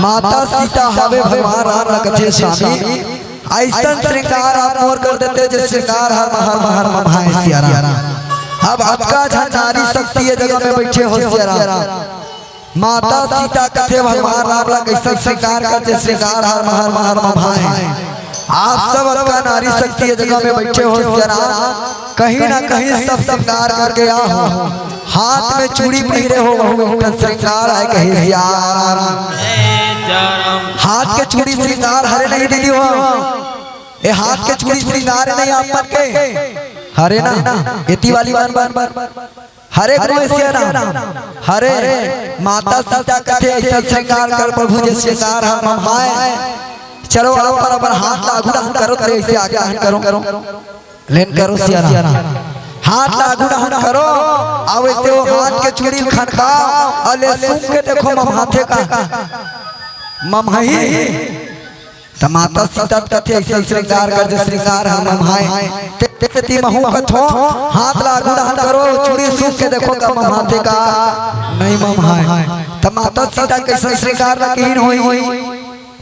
माता सीता हवे भगवान राम ला कथे स्वामी, अइसन श्रृंगार आप मोर कर देते जे श्रृंगार हर महर महर मम्हाय सिया राम। अब अतका झन नारी शक्ति ये जगह में बइठे हो सिया राम। माता सीता कथे भगवान राम ला कइसन श्रृंगार करथे, श्रृंगार हर महर महर मम्हाय। आप सब अतका नारी शक्ति ये जगह में बइठे हो सिया राम, कहीं ना कहीं सब श्रृंगार करके आ हो। हाथ में चूड़ी पहिरे हो, वहू एक ठन श्रृंगार आय कहे सिया राम। हाथ के चूड़ी श्रृंगार हरे नहीं दीदी हो, ए हाथ के चूड़ी श्रृंगार नहीं आप मन के हरे ना, एती वाली मन मन हरे कोई सिया राम, हरे माता सीता कथे अइसन श्रृंगार कर प्रभु जे श्रृंगार हर मम्हाय। चलो आप पर अपन हाथ ला आगू डहन करो, ते अइसे आगे डहन करो, लेन करो सिया राम। हाथ ला आगू डहन करो, अउ अइसे वो हाथ के चूड़ी खनकाओ अउ ले सूंघ के देखो मम्हाथे का मम्हाही। त माता सीता कथे अइसन श्रृंगार कर जे श्रृंगार हर मम्हाय। ते, ते सेती महू कथो, हाथ ला आगू डहन करो, चूड़ी सूंघ के देखो का मम्हाथे का नहीं मम्हाय। त माता सीता कइसन श्रृंगार ला किहिन होही,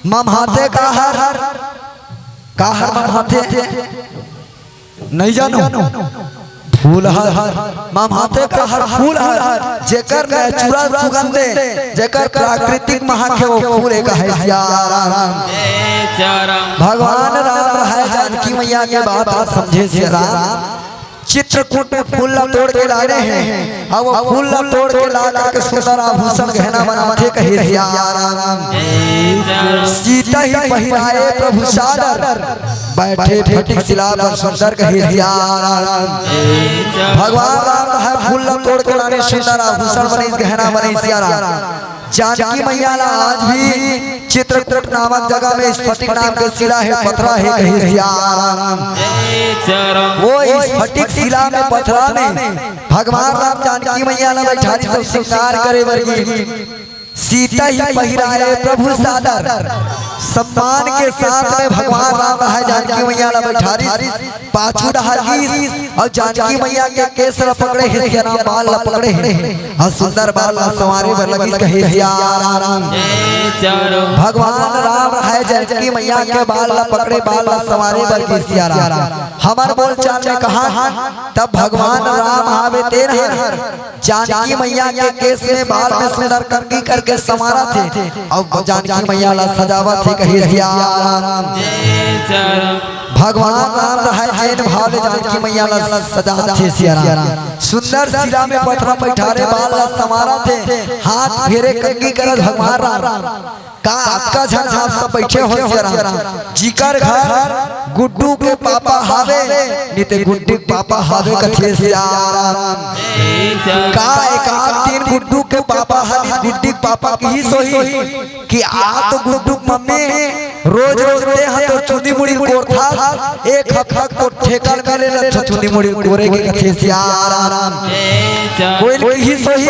मम्हाथे का हर, का हर मम्हाथे? नहीं जानो। फूल हर, मम्हाथे का हर फूल हर, जेकर natural सुगंध हे, जेकर प्राकृतिक महक हे, वो फूल एक हे सिया राम। भगवान राम रहय जानकी मैया के बात आप समझे सिया राम। चित्रकूट में फूल ला तोड़ के लाने हे, अउ वो फूल ला तोड़ के ला करके सुंदर आभूषण गहना बनाथे कहे सिया राम। सीता ही पहिराए प्रभु सादर, बैठे फटिक सिला पर सुंदर कहे सिया राम। भगवान राम है फूल ला तोड़ के लाने सुंदर आभूषण बने, गहना बने सिया राम। जानकी मैया ला आज भी चित्रकूट नामक जगह में स्फटिक नाम के शिला हे, पथरा हे कहे सिया राम। वो स्फटिक शिला में पथरा में भगवान राम जानकी मैया ला बैठारी सब श्रृंगार करे बर गे। सीता ही पहिराए प्रभु सादर, सम्मान के साथ में भगवान राम ह जानकी मैया ला बइठारिस, पाछू डहर गिस अउ जानकी मैया के केस ला पकड़े हे, सियाराम बाल ला पकड़े हे अउ सुंदर बाल ला संवारे बर लगिस, कहे सियाराम। भगवान राम ह जानकी मैया के बाल ला पकड़े, बाल ला संवारे बर गिस सियाराम। हमर बोलचाल में कहा तब भगवान राम हावे तेन हर जानकी मैया के केस में बाल में सुंदर कंघी करके संवारत हे अउ जानकी मैया ला सजावत हे, कहे सियाराम। भगवान राम रहय जेन भाव ले जानकी मैया ला सजात हे सियाराम। सुंदर सिरा में पथरा बइठारे बाल ला संवारत हे, हाथ फेरे कंघी करत भगवान राम। का अतका झन आप सब बइठे हो सियाराम? जिकर घर गुड्डू के पापा हावे, निते गुड्डी के पापा हावे कथे सियाराम। का एक आध दिन गुड्डू के पापा हा, निते गुड्डी के पापा किहिस होही कि आ तो गुड्डू के मम्मी रोज रोज ते हा तो चुंदी मुड़ी कोरथस, एक हफ्ता तो ठेका मिले ल चुंदी मुड़ी कोरे के कथे सियाराम। कोई किहिस होही?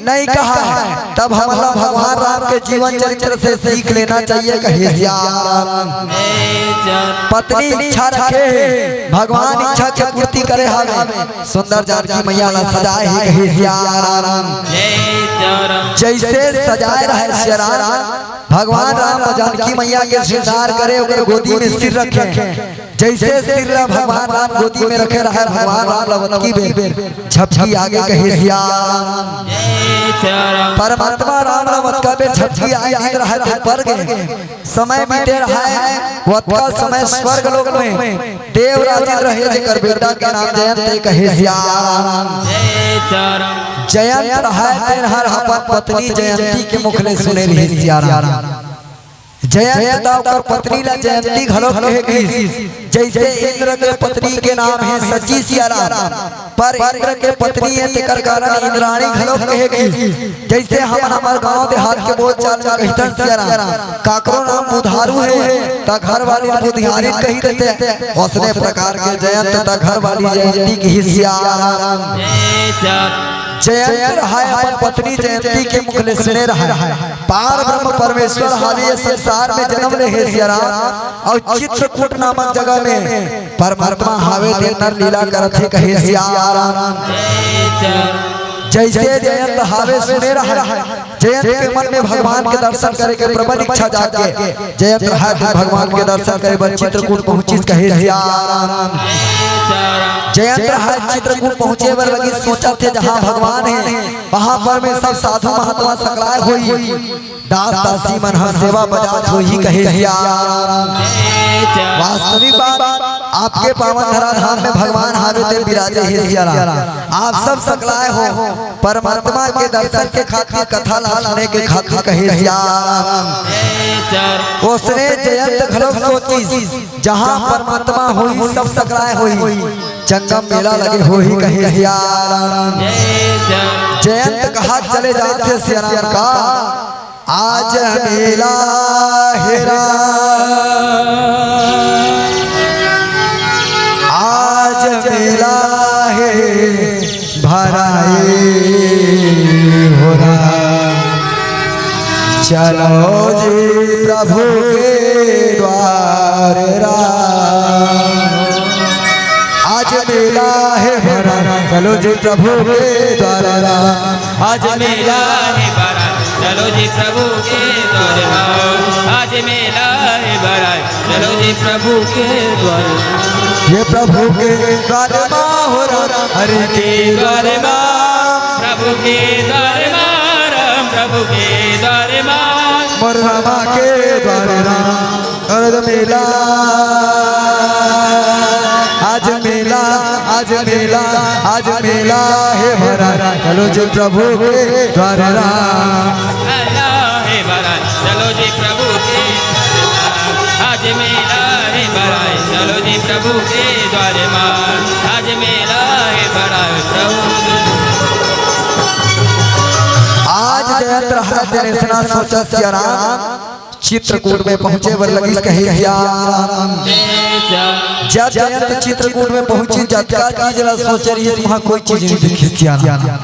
नहीं कहा है। तब हमला भगवान राम के जीवन चरित्र से सीख लेना चाहिए, कहे सियाराम। पत्नी इच्छा रखे हे, भगवान इच्छा के पूर्ति करे हवे। सुंदर जानकी मैया ला सजाए हे, कहे सियाराम। जैसे सजाए रहे सियाराम, भगवान राम जानकी मैया के श्रृंगार करे, ओकर गोदी में सिर रखे। जैसे सिर ला भगवान राम गोदी में रखे रहे, भगवान राम ला वतकी बेर झपकी आगे, कहे सियाराम। परमात्मा राम ला वतका बेर झपकी आए, नींद रहे ते पर गे। समय बीते रहे, वतका समय स्वर्ग लोक में देवराज इंद्र हे, जेकर बेटा के नाम जयंत हे, कहे सियाराम। जयंत रहे तेन हर अपन पत्नी जयंती के मुख ले सुने रहे सियाराम। जयंत दा ओकर पत्नी ला जयंती घलो कहे गिस। जैसे इंद्र के पत्नी के नाम हे सची सियाराम, पर इंद्र के पत्नी हे तेकर कारण इंद्राणी घलो कहे गिस। जैसे हमन हमर गांव देहात के बोलचाल में कहिथन सियाराम, काकरो नाम बुधारू हे त घर वाली बुधियारिन कहि देथे, ओसने प्रकार के जयंत त घर वाली जयंती किहिस सियाराम। जयंत रहय अपन पत्नी जयंती के मुख ले सुने रहय, पार ब्रह्म परमेश्वर हावे ये संसार में जन्म ले हे सियाराम, अउ चित्रकूट नामक जगह में परमात्मा हावे तेन लीला करत हे कहे सियाराम। जैसे जयंत हावे सुने रहय, जयंत के मन में भगवान के दर्शन करे के प्रबल इच्छा जागे। जयंत रहय भगवान के दर्शन करे बर चित्रकूट पहुंचिस कहे सियाराम। जयंत रहय चित्रकूट पहुंचे बर लगिस, सोचत हे जहां भगवान हे वहां पर में सब साधु महात्मा सकलाय होही, दास दासी मन ह सेवा बजात होही कहे सियाराम। वास्तविक बात, आपके पावन धराधाम में भगवान हावे ते बिराजे हे सियाराम। आप सब सकलाय हो, परमात्मा के दर्शन के खातिर, कथा ला सुने के खातिर कहे सियाराम। ओसने जयंत घलोक सोचिस, जहां परमात्मा होही सब सकलाय होही, जंगम मेला लगे होही कहे सियाराम। जयंत कहा चले जात हे सियाराम का, आज मेला हे राम, आज मेला हे भराए हो राम, चलो जी प्रभु के द्वार राम। आज मेला हे भरा, चलो जी प्रभु के द्वार राम। आज मेला हे भरा, चलो जी प्रभु के द्वार राम। आज मेला हे भरा, चलो जी प्रभु के द्वार। ये प्रभु के द्वार मा हो राम, हरि के द्वार मा। प्रभु के द्वार मा राम, प्रभु के द्वार मा। मोर रामा के द्वार राम। आज मेला, आज मेला, आज मेला, आज मेला हे भरा, चलो जी प्रभु के द्वार राम। मेला हे भरा, चलो जी प्रभु के द्वार राम। आज मेला हे भरा, चलो जी प्रभु के द्वार राम। आज मेला हे भरा, प्रभु। आज जयंत रहय तेन अइसना सोचत सियाराम चित्रकूट में पहुंचे बर लगिस कहे सियाराम। जब जयंत चित्रकूट में पहुंचिस, जतका चीज ला सोचे रहिस, वहां कोई चीज नहीं दिखिस सियाराम।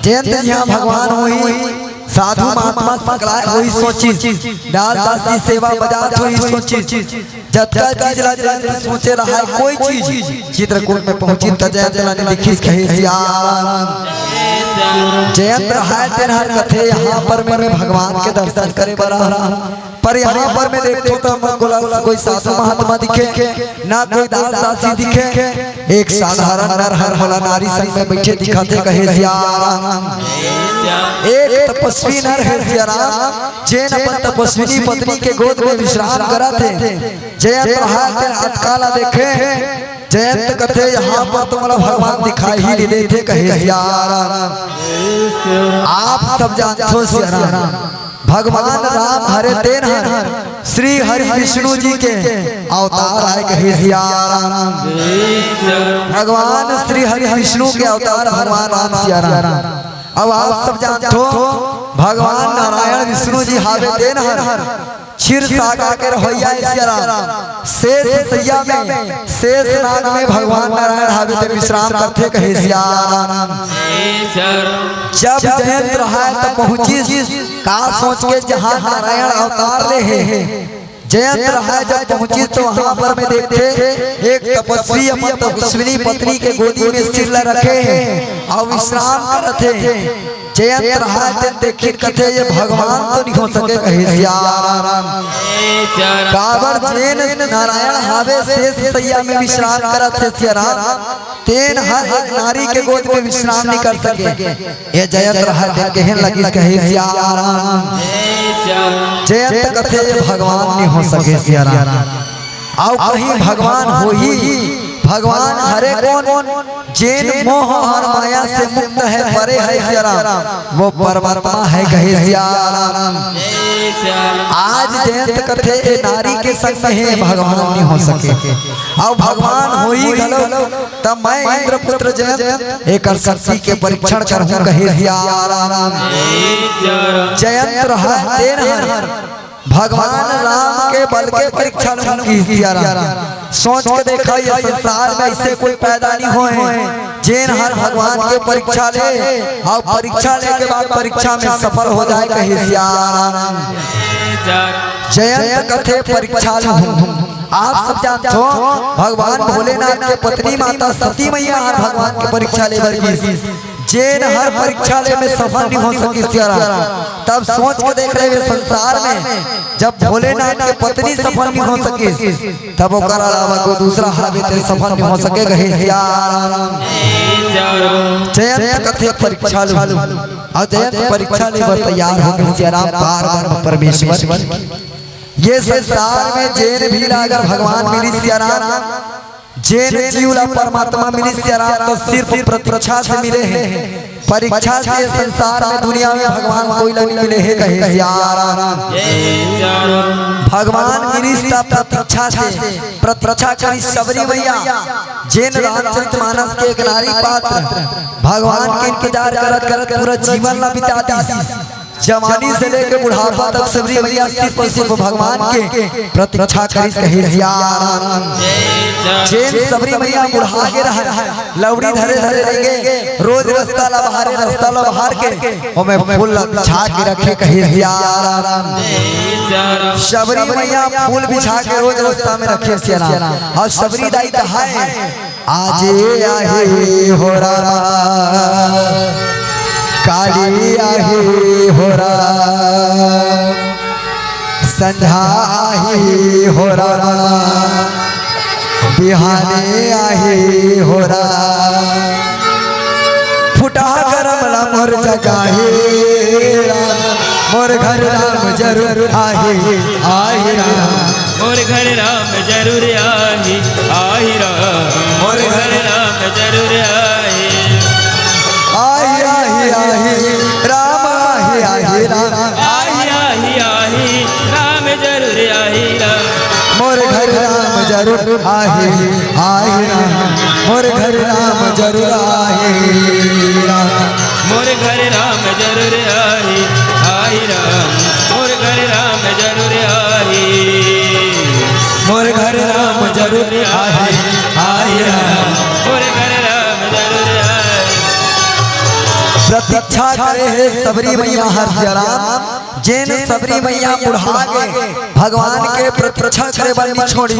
जयंत जिहां भगवान होही, साधु महात्मा सकलाय होइस सोचिस, दास दासी सेवा बजात होइस सोचिस, जतका चीज ला जयंत सोचे रहय कोई चीज, चित्रकूट में पहुंचिस त जयंत ला दिखिस, कहे सियाराम। जयंत रहय तेन हर कथे, यहाँ पर मैं, मैं भगवान के दर्शन करे बर आए हंव, पर यहाँ पर मैं देखथों त मोला कोई साधु महात्मा दिखे, ना कोई दास दासी दिखे, एक साधारण नर हर मोला नारी संग में बइठे दिखत हे, कहे सियाराम। एक तपस्वी नर हे सियाराम, जेन अपन तपस्विनी पत्नी के गोद में विश्राम करत हे। जयंत रहय तेन अतका ला देखे, जयंत कथे, यहाँ पर तो मोला भगवान दिखाई ही नइ देत हे, कहे सियाराम। आप सब जानथो सियाराम, भगवान राम हरे तेन हर श्री हरि विष्णु जी के अवतार आय, कहे सियाराम। भगवान श्री हरि विष्णु के अवतार भगवान राम सियाराम। अब आप सब जानथो, भगवान नारायण विष्णु जी हावे तेन हर क्षीर सागर के रहइया हे सियाराम। शेष सैया में, शेष नाग में भगवान नारायण हावे ते विश्राम करथे, कहे सियाराम। जब जयंत रहय त पहुंचिस, का सोच के, जहां नारायण अवतार ले हे। जयंत रहय जब पहुंचिस त वहां पर मैं देखथे, एक तपस्वी अपन तपस्विनी पत्नी के गोदी में सिर ला रखे हे अउ विश्राम करत हे। जयंत रहय तेन देखिन कथे, ये भगवान तो नइ हो सके, कहे सियाराम। काबर जेन नारायण हावे शेष सैया में विश्राम करत हे सियाराम, तेन हर एक नारी के गोद में विश्राम नइ कर सके। ये जयंत रहय तेन कहेन लगिस, कहे सियाराम। जयंत कथे, ये भगवान नइ हो सके सियाराम। अउ कहीं भगवान होही, भगवान हरे कोन, जेन मोह अउ माया से मुक्त हे, परे हे सियाराम, वो परमात्मा हे, कहे सियाराम। आज जयंत कथे, ए नारी के संग में हे, भगवान नइ हो सके। अउ भगवान होही घलो, त मैं इंद्रपुत्र जयंत एकर शक्ति के परीक्षण करहूं, कहे सियाराम। जयंत रहय तेन हर भगवान राम के बल के परीक्षा लूं, कहे सियाराम। सोच के देखा, ये संसार में अइसे कोई पैदा नइ होय, जेन हर भगवान के परीक्षा ले, अउ परीक्षा ले के बाद परीक्षा में सफल हो जाय, कहे सियाराम। जयंत कथे परीक्षा लूं। आप सब जानथो, भगवान भोलेनाथ के पत्नी माता सती मैया हर भगवान के परीक्षा ले बर गिस। जेन हर परीक्षा ले में सफल नइ हो सकिस सियाराम। तब सोच के देख रहे वे संसार में, जब भोलेनाथ के पत्नी सफल नइ हो सकिस, तब ओकर अलावा कोई दूसरा हावे ते सफल नइ हो सके, कहे सियाराम। जयंत कथे परीक्षा लूं, अउ जयंत परीक्षा ले बर तैयार हो गे सियाराम, पार ब्रह्म परमेश्वर। ये संसार में जेन भी ला अगर भगवान मिलिस सियाराम, जेन जीव ला परमात्मा मिलिस सियाराम, तो सिर्फ प्रतीक्षा से मिले हे। परीक्षा से ये संसार में, दुनिया में भगवान कोई ला नइ मिले हे, कहे सियाराम। भगवान मिलिस त प्रतीक्षा से, प्रतीक्षा करिस सबरी मैया, जेन रामचरित मानस के एक नारी पात्र भगवान के इंतजार करत करत पूरा जीवन ला बिता दिस। जवानी से लेके बुढ़ापा तक सबरी मैया सिर्फ और सिर्फ भगवान के प्रतीक्षा करिस, कहे सियाराम। जेन सबरी मैया बुढ़ा गे रहय, लौड़ी धरे धरे रेंगे, रोज रस्ता ला बहारे, रस्ता ला बहार के ओमे फूल ला बिछा के रखे, कहे सियाराम। सबरी मैया फूल बिछा के रोज रस्ता में रखे सियाराम। अउ सबरी दाई कहाय, आजे आही हो रामा, काली आही हो राम, संझा आही हो रामा, बिहाने आही हो राम। फुटहा करम ला मोर जगाही राम, मोर घर राम जरूर आही, आही राम। मोर घर राम जरूर आही, आही राम। मोर घर राम जरूर आही। आही, आही, आही, राम, आही, आही, राम। आही, आही, आही, राम जरूर आही, राम। मोर घर राम जरूर आही, आही, राम। मोर घर राम जरूर आही, राम। मोर घर राम जरूर आही, आही राम। मोर घर राम जरूर आही। मोर घर राम जरूर आही, आही राम। मोर घर राम जरूर आही। व्रत प्रतीक्षा करे हे सबरी मैया हर सियाराम। जेन सबरी मैया बुढ़ा गे, भगवान के प्रतीक्षा करे बर नी छोड़ी।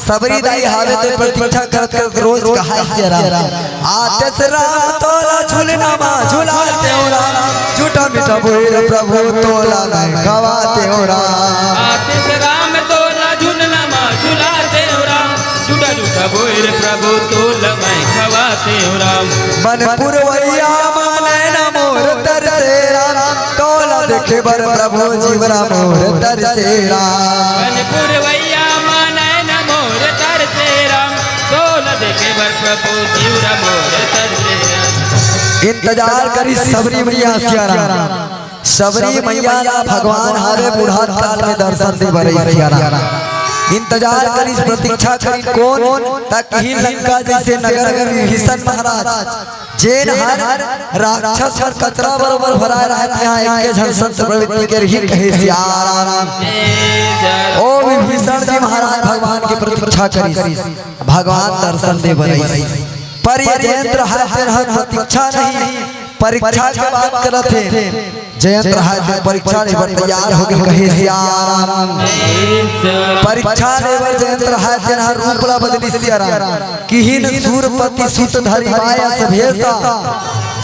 सबरी दाई हावे ते प्रतीक्षा करत करत रोज कहाय सियाराम। आतेस राम तोला झुलना मा झुलातेंव राम, झूठा मीठा बोइर प्रभु तोला मैं खवातेंव राम। आतेस राम तोला झुलना मा झुलातेंव राम, झूठा झूठा बोइर प्रभु तोला मैं खवातेंव राम। मन पुरवैया मा नैना मोर तरसे राम, तोला देखे बर प्रभु जीवरा मोर तरसे राम। मन पुरवैया मा नैना मोर तरसे राम, तोला देखे बर प्रभु जीवरा मोर तरसे राम। इंतजार करिस सबरी मैया सियाराम। सबरी मैया ला भगवान हावे बुढ़त काल में दर्शन दे बर सियाराम। इंतजार करिस, प्रतीक्षा करिस कोन, त किहिन लंका जइसे नगर में विभीषण महाराज, जेन हर राक्षस हर कचरा बरोबर भराय रहत, यहाँ एक झन संत प्रवृत्ति के रही कहे सियाराम। ओ विभीषण जी महाराज भगवान के प्रतीक्षा करिस, भगवान दर्शन दे बर आइस। पर ये जयंत रहाय तेन हर प्रतीक्षा नहीं, परीक्षा के बात करत हे। जयंत रहाय तेन परीक्षा ले बर तैयार होगे कहे सियाराम। परीक्षा ले बर जयंत रहाय तेन हर रूप ला बदलिस सियाराम। किहिन सूरपति सुत धरि बायस भेसा,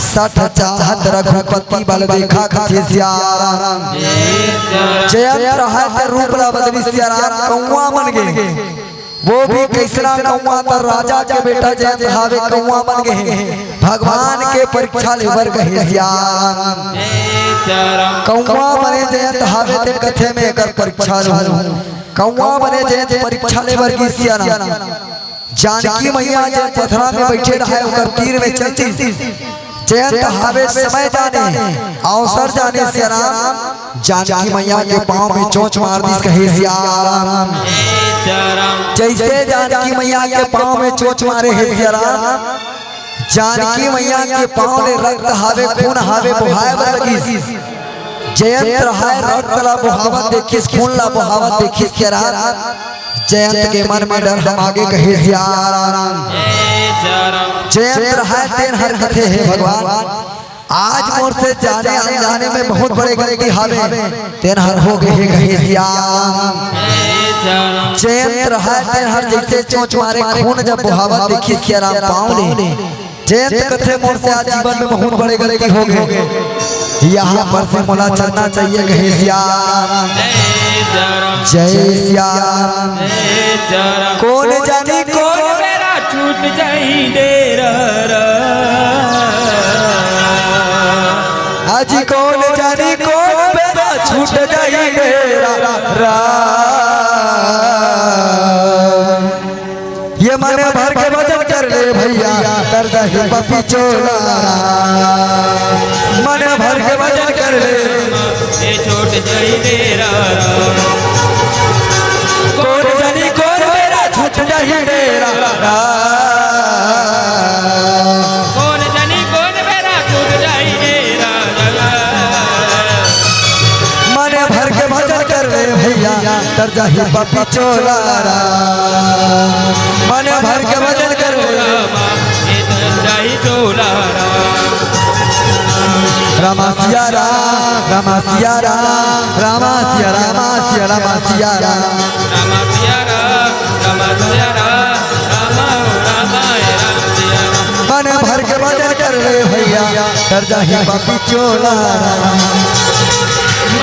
सठ चाहत रघुपति बल देखा कथे सियाराम। जयंत रहाय तेन रूप ला बदलिस सियाराम, कौआ बन गे। वो भी कइसना कौआ, त राजा के बेटा जयंत हावे, कौआ बन गे हे। भगवान के परीक्षा ले बर कहे सियाराम। कौआ बने जयंत हावे, तेन कथे में एकर परीक्षा लूं। कौआ बने जयंत परीक्षा ले बर गिस सियाराम। जानकी मैया जेन पथरा में बइठे रहय, ओकर तीर में चल दिस। जयंत हावे समय जाने, अवसर जाने सियाराम। जानकी मैया के पाँव में चोंच मार दिस कहे सियाराम। जइसे जानकी मैया के पाँव में चोंच मारे हे सियाराम, जानकी मैया के पाँव ले रक्त हावे, खून हावे, बोहाय बर लगिस। जयंत रहाय रक्त ला बोहावत देखिस, खून ला बोहावत देखिस सियाराम। जयंत के मन में डर हमा गे कहे सियाराम। जयंत रहाय तेन हर कथे हे भगवान, आज मोर से जाने अनजाने में बहुत बड़े गलती हावे, तेन हर हो गे हे कहे सियाराम। जयंत रहाय तेन हर जइसे चोंच मारे, खून जब बोहावत देखिस सियाराम पाँव ले, जयंत कथे मोर से आज जीवन में बहुत बड़े गलती हो गे, यहाँ पर से मोला चलना चाहिए कहे सियाराम। जय सियाराम। कोन जानी कोन बेरा छूट जाही डेरा रा। आज कोन जानी कोन बेरा छूट जाही डेरा रा। ये मन भर के भजन कर ले भैया, तर जाही पपी चोला। मन भर के भजन कर ले। ये छूट जाही डेरा रा। कोन जानी कोन बेरा छूट जाही डेरा रा। कोन जानी कोन बेरा छूट जाही डेरा रा। मन भर के भजन कर ले भैया, तर जाही पपी चोला रा। मन भर के भजन कर ले। ये तर जाही चोला रा। रामा सिया राम, रामा सिया राम, रामा सिया, रामा सिया, रामा सिया राम। रामा सिया राम, रामा सिया राम, रामा ओ रामा ए राम सिया राम। मन भर के भजन कर ले भैया, तर जाही पपी चोला रा।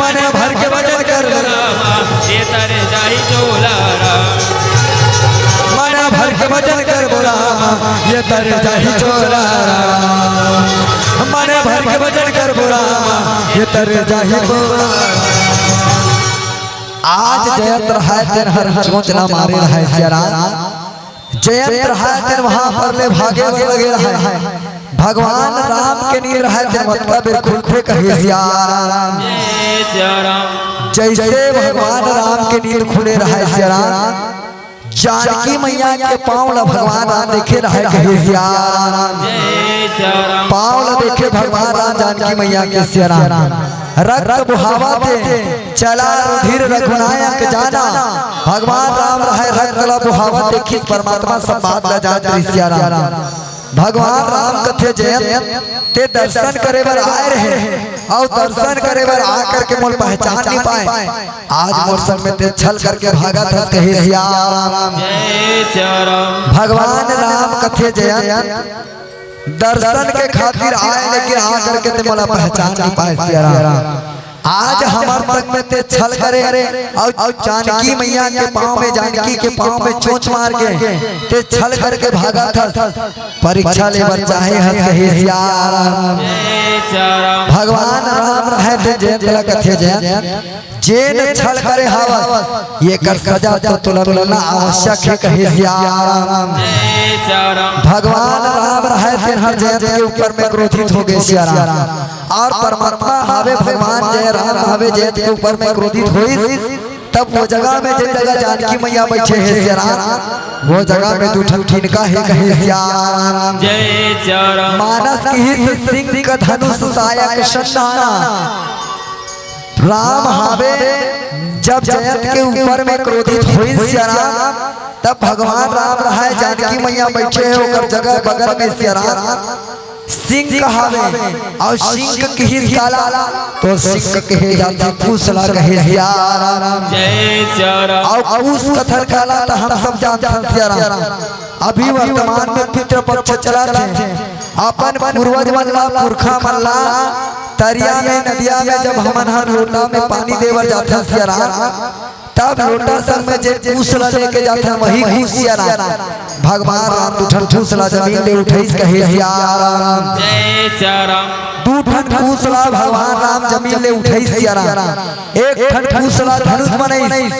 मन भर के भजन कर ले। ये तर जाही चोला रा। मन भर के भजन करबो रामा, ये तर जाही चोला रा। मन भर के भजन करबो रामा, ये तर जाही चोला रा। आज जयंत रहाय तेन हर चोंच ला मारे रहाय सियाराम। जयंत रहाय तेन वहां पर ले भागे बर लगे रहाय। भगवान राम के नींद रहाय तेन ओतका बेर खुलथे कहे सियाराम। जय सिया राम। जइसे भगवान राम के नींद खुले रहाय सियाराम, जानकी मैया के पाँव ला भगवान राम देखे रहाय कहे सियाराम। जय सिया राम। पाँव ला देखे भगवान राम जानकी मैया के सियाराम। रक्त बोहावत हे, चला रुधिर रघुनायक जाना। भगवान राम रहाय रक्त ला बोहावत देखिस परमात्मा सब बात ला जानत रहिस सियाराम। भगवान राम कथे, जयंत, ते दर्शन करे बर आए रहे, अउ दर्शन करे बर आ करके मोला पहचान नहीं पाए। आज मोर संग में ते छल करके भागत हस, कहे सिया राम। जय सिया राम। भगवान राम कथे, जयंत, दर्शन के खातिर आए, लेकिन आ करके ते मोला पहचान नहीं पाए सिया राम। आज हमर संग में ते छल करे अउ जानकी मैया के पाँव में, जानकी के पाँव में चोंच मार के ते छल करके भागत हस। परीक्षा ले बर चाहे हस, कहे सिया राम। जय सिया राम। भगवान राम रहे ते जयंत ला कथे, जयंत, जेन छल करे हवस, येकर सजा तो तोला मिलना आवश्यक हे, कहे सिया राम। जय सिया राम। भगवान राम रहे तेन हर जयंत के ऊपर में क्रोधित हो गए सिया राम। अउ परमात्मा हवे भगवान, जय राम हवे, जयंत के ऊपर में क्रोधित होइस, तब वो जगह में, जिन जगह जानकी मैया बैठे हे सिया राम, वो जगह में दू ठन ठिनका हे, कहे सिया राम। जय सिया राम। मानस किहिस सिंह का धनुष सायक संधाना। राम हावे, जब जयंत के ऊपर में क्रोधित होइस सिया राम, तब भगवान राम रहे, जानकी मैया बैठे हे, ओकर जगह बगल में सिया राम सिंह हावे, अउ सिंह किहिस काला, तो सिंह कहे जाथे कुश ला, कहे सिया राम। जय सिया राम। अउ कुश कथन काला त हम सब जानथन सिया राम। अभी वर्तमान में पितृपक्ष चलत हे, अपन पूर्वज मन ला, पुरखा मन ला तरिया में, नदिया में जब हमन हर लोटा में पानी देवर जाथन सिया राम, तब लोटा संग में जे कुश ला लेके जाथे, वही कुश सिया राम। भगवान राम दू ठन कुश ला जमीन ले उठाइस, कहे सिया राम। जय सिया राम। दू ठन कुश ला भगवान राम जमीन ले उठाइस सिया राम। एक ठन कुश ला धनुष बनाइस,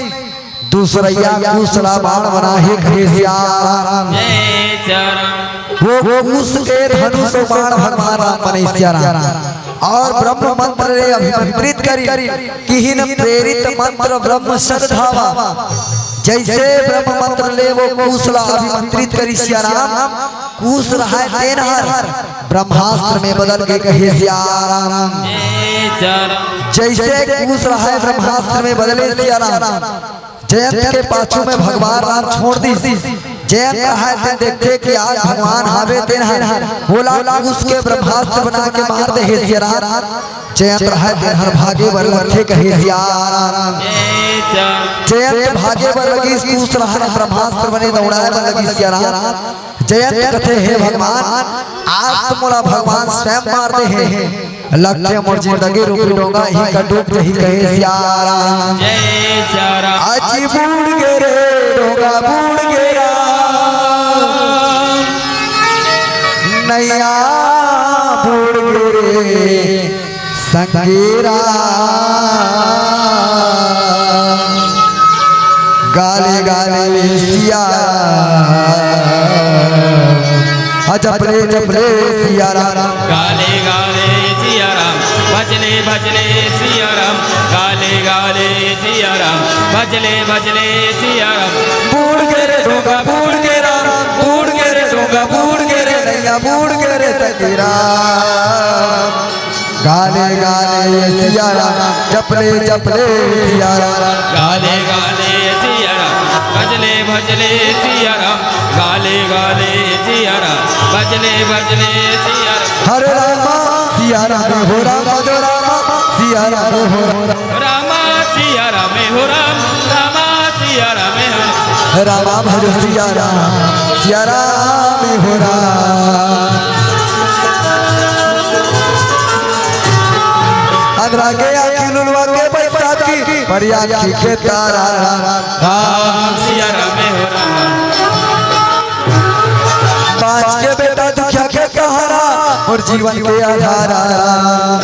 दूसरइया कुश ला बाण बना हे, कहे सिया राम। जय सिया राम। वो कुश के धनुष अउ बाण भगवान राम बनाइस सिया राम। अउ ब्रह्म मंत्र ले अभिमंत्रित करिन, किहिन प्रेरित मंत्र ब्रह्म सद धावा। जइसे ब्रह्म मंत्र ले वो कुश ला अभिमंत्रित करिस सिया राम, कुश रहे तेन हर ब्रह्मास्त्र में बदल गे, कहे सिया राम। जय सिया राम। जइसे कुश रहे ब्रह्मास्त्र में बदले सिया राम, जयंत के पाछू में भगवान राम छोड़ दिस। जयंत रहे तेन देखथे कि आज भगवान हावे तेन हर ओला कुश के ब्रह्मास्त्र बना के मार दे हे सिया राम। जयंत रहे तेन हर भागे बर लगथे, कहे सिया राम। जय सिया राम। जयंत भागे बर लगिस, कुश रहे ब्रह्मास्त्र बने दौड़ाए बर लगिस सिया राम। जयंत कथे, हे भगवान, आज तो मोला भगवान स्वयं मार दे हे। लगथे मोर जिंदगी रूपी डोंगा इही कर डूब जही, कहे सिया राम। जय सिया राम। अजी बूड़ गे रे डोंगा, बूड़ गे राम, नैया बूड़ गे रे संगी राम। गाले गाले सिया राम, आ जपले जपले सिया राम। गाले गाले सिया राम, भजले भजले सिया राम। गाले गाले सिया राम, भजले भजले सिया राम। बूड़ गे रे डोंगा बूड़ गे राम, बूड़ गे रे डोंगा बूड़ गे रे नैया बूड़ गे रे संगी राम। गाले गाले सिया राम, जपले जपले सिया राम। गाले गाले सिया राम, भजले भजले सिया राम। गाले गाले सिया राम, भजले भजले सिया राम। हरे रामा सिया राम हो राम जो रामा, सिया राम हो राम। रामा सिया राम हो राम, रामा सिया राम हो राम। रामा भजो सिया राम, सिया राम हो राम। अंधरा के आँखी लुलवा के बैसाखी, पर आँखी के तारा राम, राम सिया राम हो राम। बाँझ के बेटा दुखिया के सहारा, मोर जीवन के आधारा राम।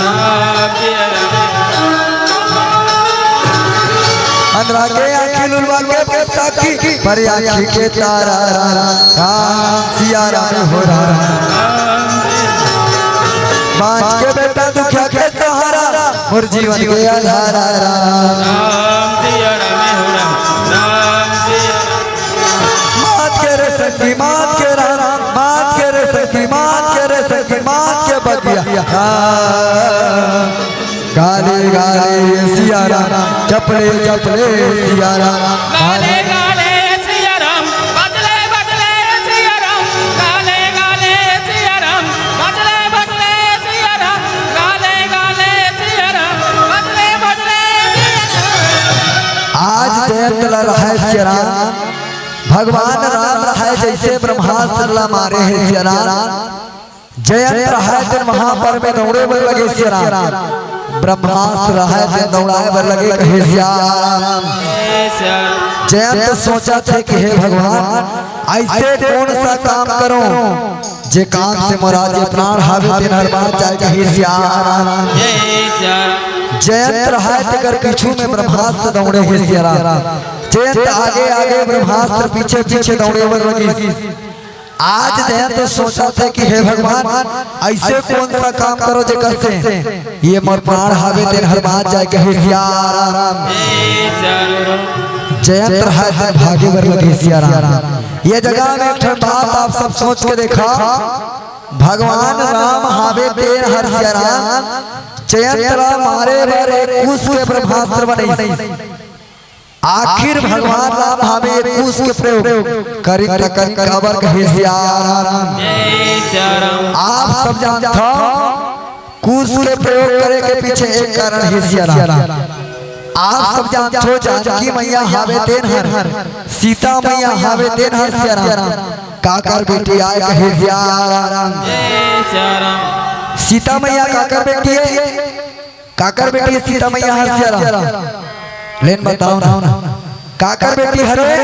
अंधरा के आँखी लुलवा के बैसाखी, पर आँखी के तारा राम, राम सिया राम हो राम। बाँझ के बेटा दुखिया के सहारा, मोर जीवन के आधारा राम। राम सिया राम हो राम, राम सिया राम। मात के रे संगी, मात के राम, मात के रे संगी, मात के रे संगी, मात के बगिया। हाँ। गाले गाले सिया राम, जपले जपले सिया राम। गाले गाले सिया राम, बजले बजले सिया राम। गाले गाले रहय सिया राम, भगवान राम रहय जइसे ब्रह्मास्त्र ला मारे हे सिया राम। जयंत रहय तेन वहां पर में दौड़े बर लगे सिया राम, ब्रह्मास्त्र रहय तेन दौड़ाय बर लगे कहे सिया राम। जयंत सोचथे कि हे भगवान, अइसे कोन सा काम करों जे काम से मोर आज प्राण हावे तेन हर बाँच जाय कहे सिया राम। जयंत रहय तेकर पीछू में ब्रह्मास्त्र दौड़े हे सिया राम। जयंत आगे आगे ब्रह्मास्त्र पीछे पीछे दौड़े बर लगिस। आज जयंत सोचथे कि हे भगवान, अइसे कोन सा काम करों जेकर से ये मोर प्राण हावे तेन हर बाँच जाय कहे सिया राम। जयंत रहय तेन भागे बर लगे सिया राम। ये जगह में एक ठन बात आप सब सोच के देखा, भगवान राम हावे तेन हर सिया राम, जयंत ला मारे बर एक कुश के ब्रह्मास्त्र बनइस। आखिर भगवान राम हावे एक कुश के प्रयोग करिन त करिन काबर कहे सिया राम। आप सब जानथव कुश के प्रयोग करे के पीछे एक कारण हे सिया राम। आप सब जानथव जानकी मैया हावे तेन हर, सीता मैया हावे तेन हर सिया राम। काकर बेटी आय कहे सिया राम। सीता मैया काकर बेटी हे? काकर बेटी हे सीता मैया हर सिया राम? लेन बताओ ना, काकर बेटी हरे?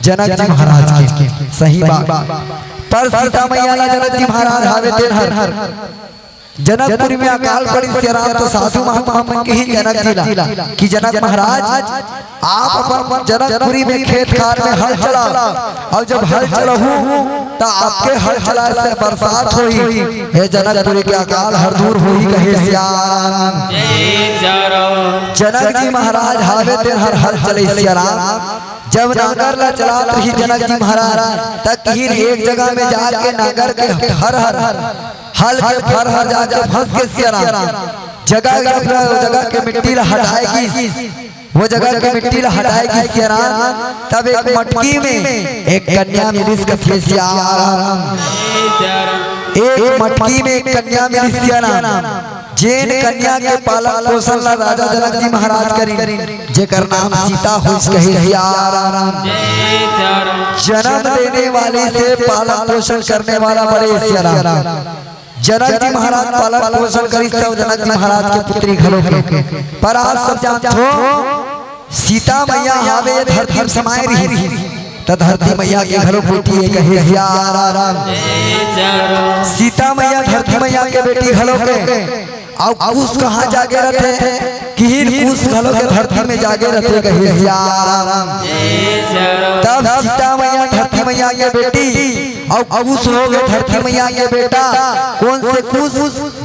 जनक जी महाराज के। सही बात। पर सीता मैया ला जनक जी महाराज हावे तेन हर। जनकपुरी में अकाल पड़िस सिया राम, त साधु महात्मा मन कहिन जनक जी ला कि जनक महाराज, आप अपन जनकपुरी में खेत खार में हल चलाव, अउ जब हल चलाहू त आपके हल चलाय से बरसात होही, हे जनकपुरी के अकाल हर दूर होही कहे सिया राम। जनक जी महाराज हावे तेन हर हल चले सिया राम। जब नांगर ला चलात रहिस जनक जी महाराज, त कहिन एक जगह में जाके नांगर के फर हर, हल के फर हर जाके फंस गे सिया राम। जगह, जगह, जगह के मिट्टी ला हटाय गिस, वो जगह के मिट्टी ला हटाय गिस सिया राम। तब एक मटकी में एक कन्या मिलिस कथे सिया राम। एक मटकी में एक कन्या मिलिस सिया राम। जेन कन्या के पालन पोषण ला राजा जनक जी महाराज करिन, जेकर नाम सीता होइस कहे सिया राम। जन्म देने वाली से पालन पोषण करने वाला बड़े सिया राम। जनक जी महाराज पालन पोषण करिस, तब जनक जी महाराज के पुत्री घलो के। पर आप सब जानथो, सीता मैया हावे धरती में समाय रहिस, त धरती मैया के घलो बेटी हे कहे सिया राम। सीता मैया धरती मैया के बेटी घलो के। अउ कुश कहाँ जागे रथे? किहिन कुश घलो के धरती में जागे रथे कहे सिया राम। तब सीता मैया धरती मैया के बेटी अउ कुश हो गे धरती मैया के बेटा। कोन से कुश?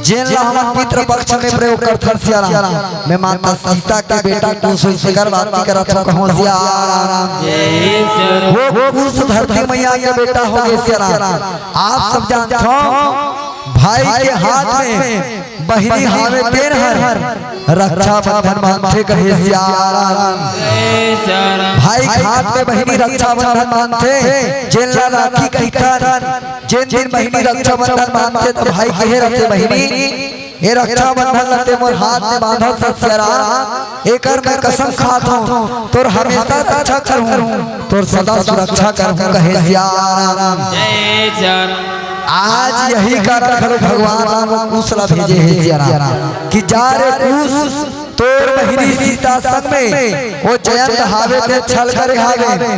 जेन ला हमन पितृ पक्ष में प्रयोग करथन सिया राम। मैं माता सीता के बेटा कुश होइस तेकर बात नहीं करत हूँ, कहूँ सिया राम। वो कुश धरती मैया के बेटा हो गे सिया राम। आप सब जानथो, भाई के हाथ में बहिनी हावे तेन हर रक्षाबंधन बांधथे कहे सिया राम। भाई के हाथ में बहिनी रक्षाबंधन बांधथे, जेन ला राखी कहिथन। जेन दिन बहिनी रक्षाबंधन बांधथे त भाई कहे रथे, बहिनी, ये रक्षाबंधन ला ते मोर हाथ में बांधत हस सिया राम, एकर मैं कसम खात हूँ, तोर हमेशा रक्षा करहूँ, तोर सदा सुरक्षा करहूँ कहे सिया राम। आज यही कारण घलो भगवान राम वो कुश ला भेजे हे सिया राम कि जा रे कुश, तोर बहिनी सीता संग में वो जयंत हावे ते छल करे हावे,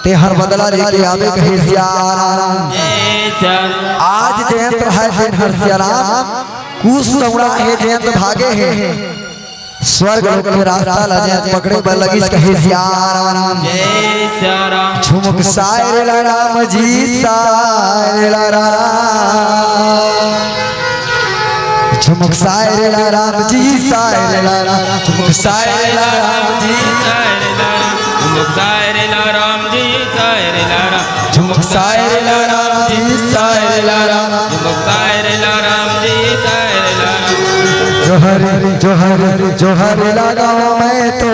ते हर बदला लेके आबे कहे सिया राम। आज जयंत रहय तेन हर सिया राम, कुश दौड़ा हे जयंत भागे हे। स्वर्ग लोक के रास्ता ला जयंत पकड़े बर लगिस कहे सिया राम। झुमुक साय रे ला राम जी, साय रे ला राम। झुमुक साय रे ला राम जी, साय रे ला राम। झुमुक साय रे ला राम जी, झुमुक साय रे ला राम जी, साय रे ला राम। झुमुक साय रे ला राम जी, साय रे ला राम। झुमुक साय रे ला राम जी, साय रे ला राम। जोहर, जोहर, जोहर लगाओ मैं तो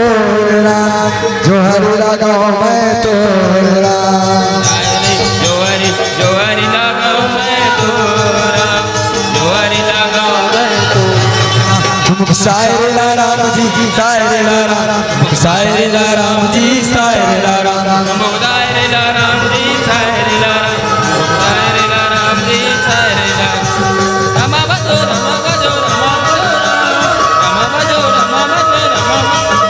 राम, जोहर लगाओ मैं तो राम। जोहर, जोहर लगाओ मैं तो राम, जोहर लगाओ मैं तो राम। सायरे ला राम जी, सायरे ला राम, सायरे ला राम जी, सायरे ला राम। सायरे ला राम जी, सायरे ला राम, सायरे ला राम जी, सायरे ला राम। रामा भजो, रामा भजो, रामा भजो, रामा भजो, रामा भजो, रामा भजो।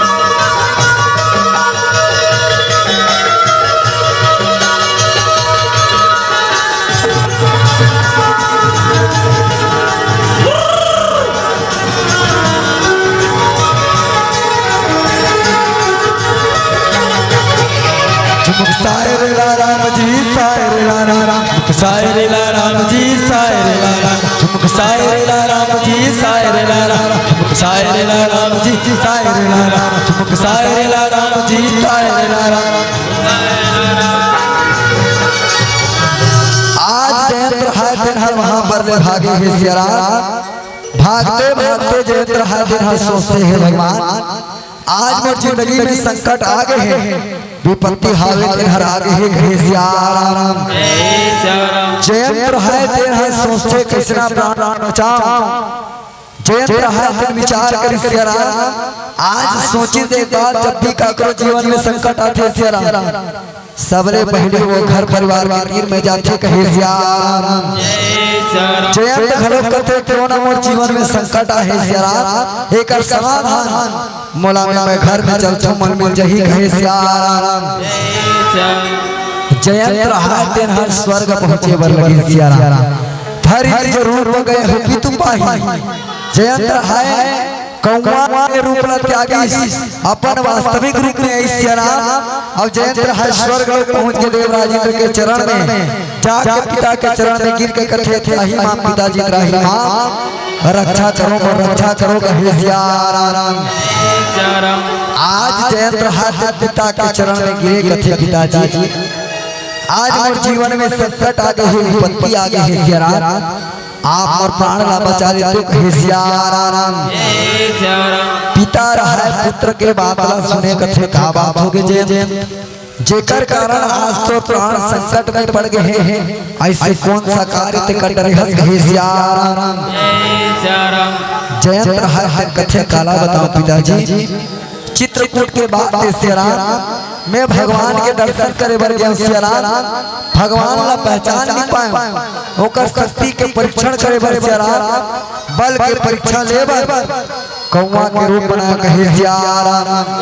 झुमक सायरे ला राम जी, सायरे ला राम, सायरे ला राम जी, सायरे ला राम, झुमक सायरे ला राम जी, सायरे ला राम, झुमक सायरे ला राम जी, सायरे ला राम, झुमक सायरे ला राम जी, सायरे ला राम। आज जयंत रहाय तेन हर वहां पर ले भागे हे सियाराम। भागते भागते जयंत रहाय तेन हर सोचथे, हे भगवान, आज मोर जिंदगी में संकट आ गे हे, विपत्ति हावे तेन हर आ गे हे, कहे सियाराम। जयंत रहाय तेन हर सोचथे, कइसना प्राण बचाओं। जयंत रहाय तेन विचार करिस सियाराम। आज सोचिस एक बात, जब भी काकरो जीवन में संकट आथे सियाराम, सबले पहिली वो घर परिवार के तीर में जाथे, कहे सियाराम। जयंत घलो कथे, क्यों ना मोर जीवन में संकट आहे सियाराम, एकर समाधान मोला मैं, मैं घर में चलथों, मोला मिल जही, कहे सियाराम। जयंत रहाय तेन हर स्वर्ग पहुंचे बर लगिस सियाराम। धरित्री जो रूप गए हो पितु पाही। जयंत रहाय कौआ के रूप ला त्यागिस, अपन वास्तविक रूप में आइस सियाराम। अब जयंत रहाय स्वर्ग लोक पहुंच के देवराज इंद्र के चरण में जाके पिता के चरण में गिर के कथे, "त्राहि माम पिताजी, त्राहि माम, रक्षा करो मोर, रक्षा करो," कहे सियाराम। आज जयंत रहाय तेन पिता के चरण में गिरे, कथे, "पिताजी, आज मोर जीवन में संकट आ गे हे, विपत्ति आ गे हे सियाराम, आप मोर प्राण ला बचा लेते," कहे सियाराम। पिता रहाय पुत्र के बात ला सुने, कथे, "का बात हो गे जयंत, जेकर कारण आज तोर प्राण संकट में पड़ गे हे, अइसे कौन सा कार्य ते कर डरे हस?" कहे सियाराम। जयंत रहाय तेन कथे, "काला बताओं पिताजी, चित्रकूट के बात हे सियाराम, मैं भगवान के दर्शन करे बर गेंव सियाराम, भगवान ला पहचान नइ पाएंव, ओकर शक्ति के परीक्षण करे बर सियाराम, बल के परीक्षा ले बर कौआ के रूप बनाएंव," कहे सियाराम।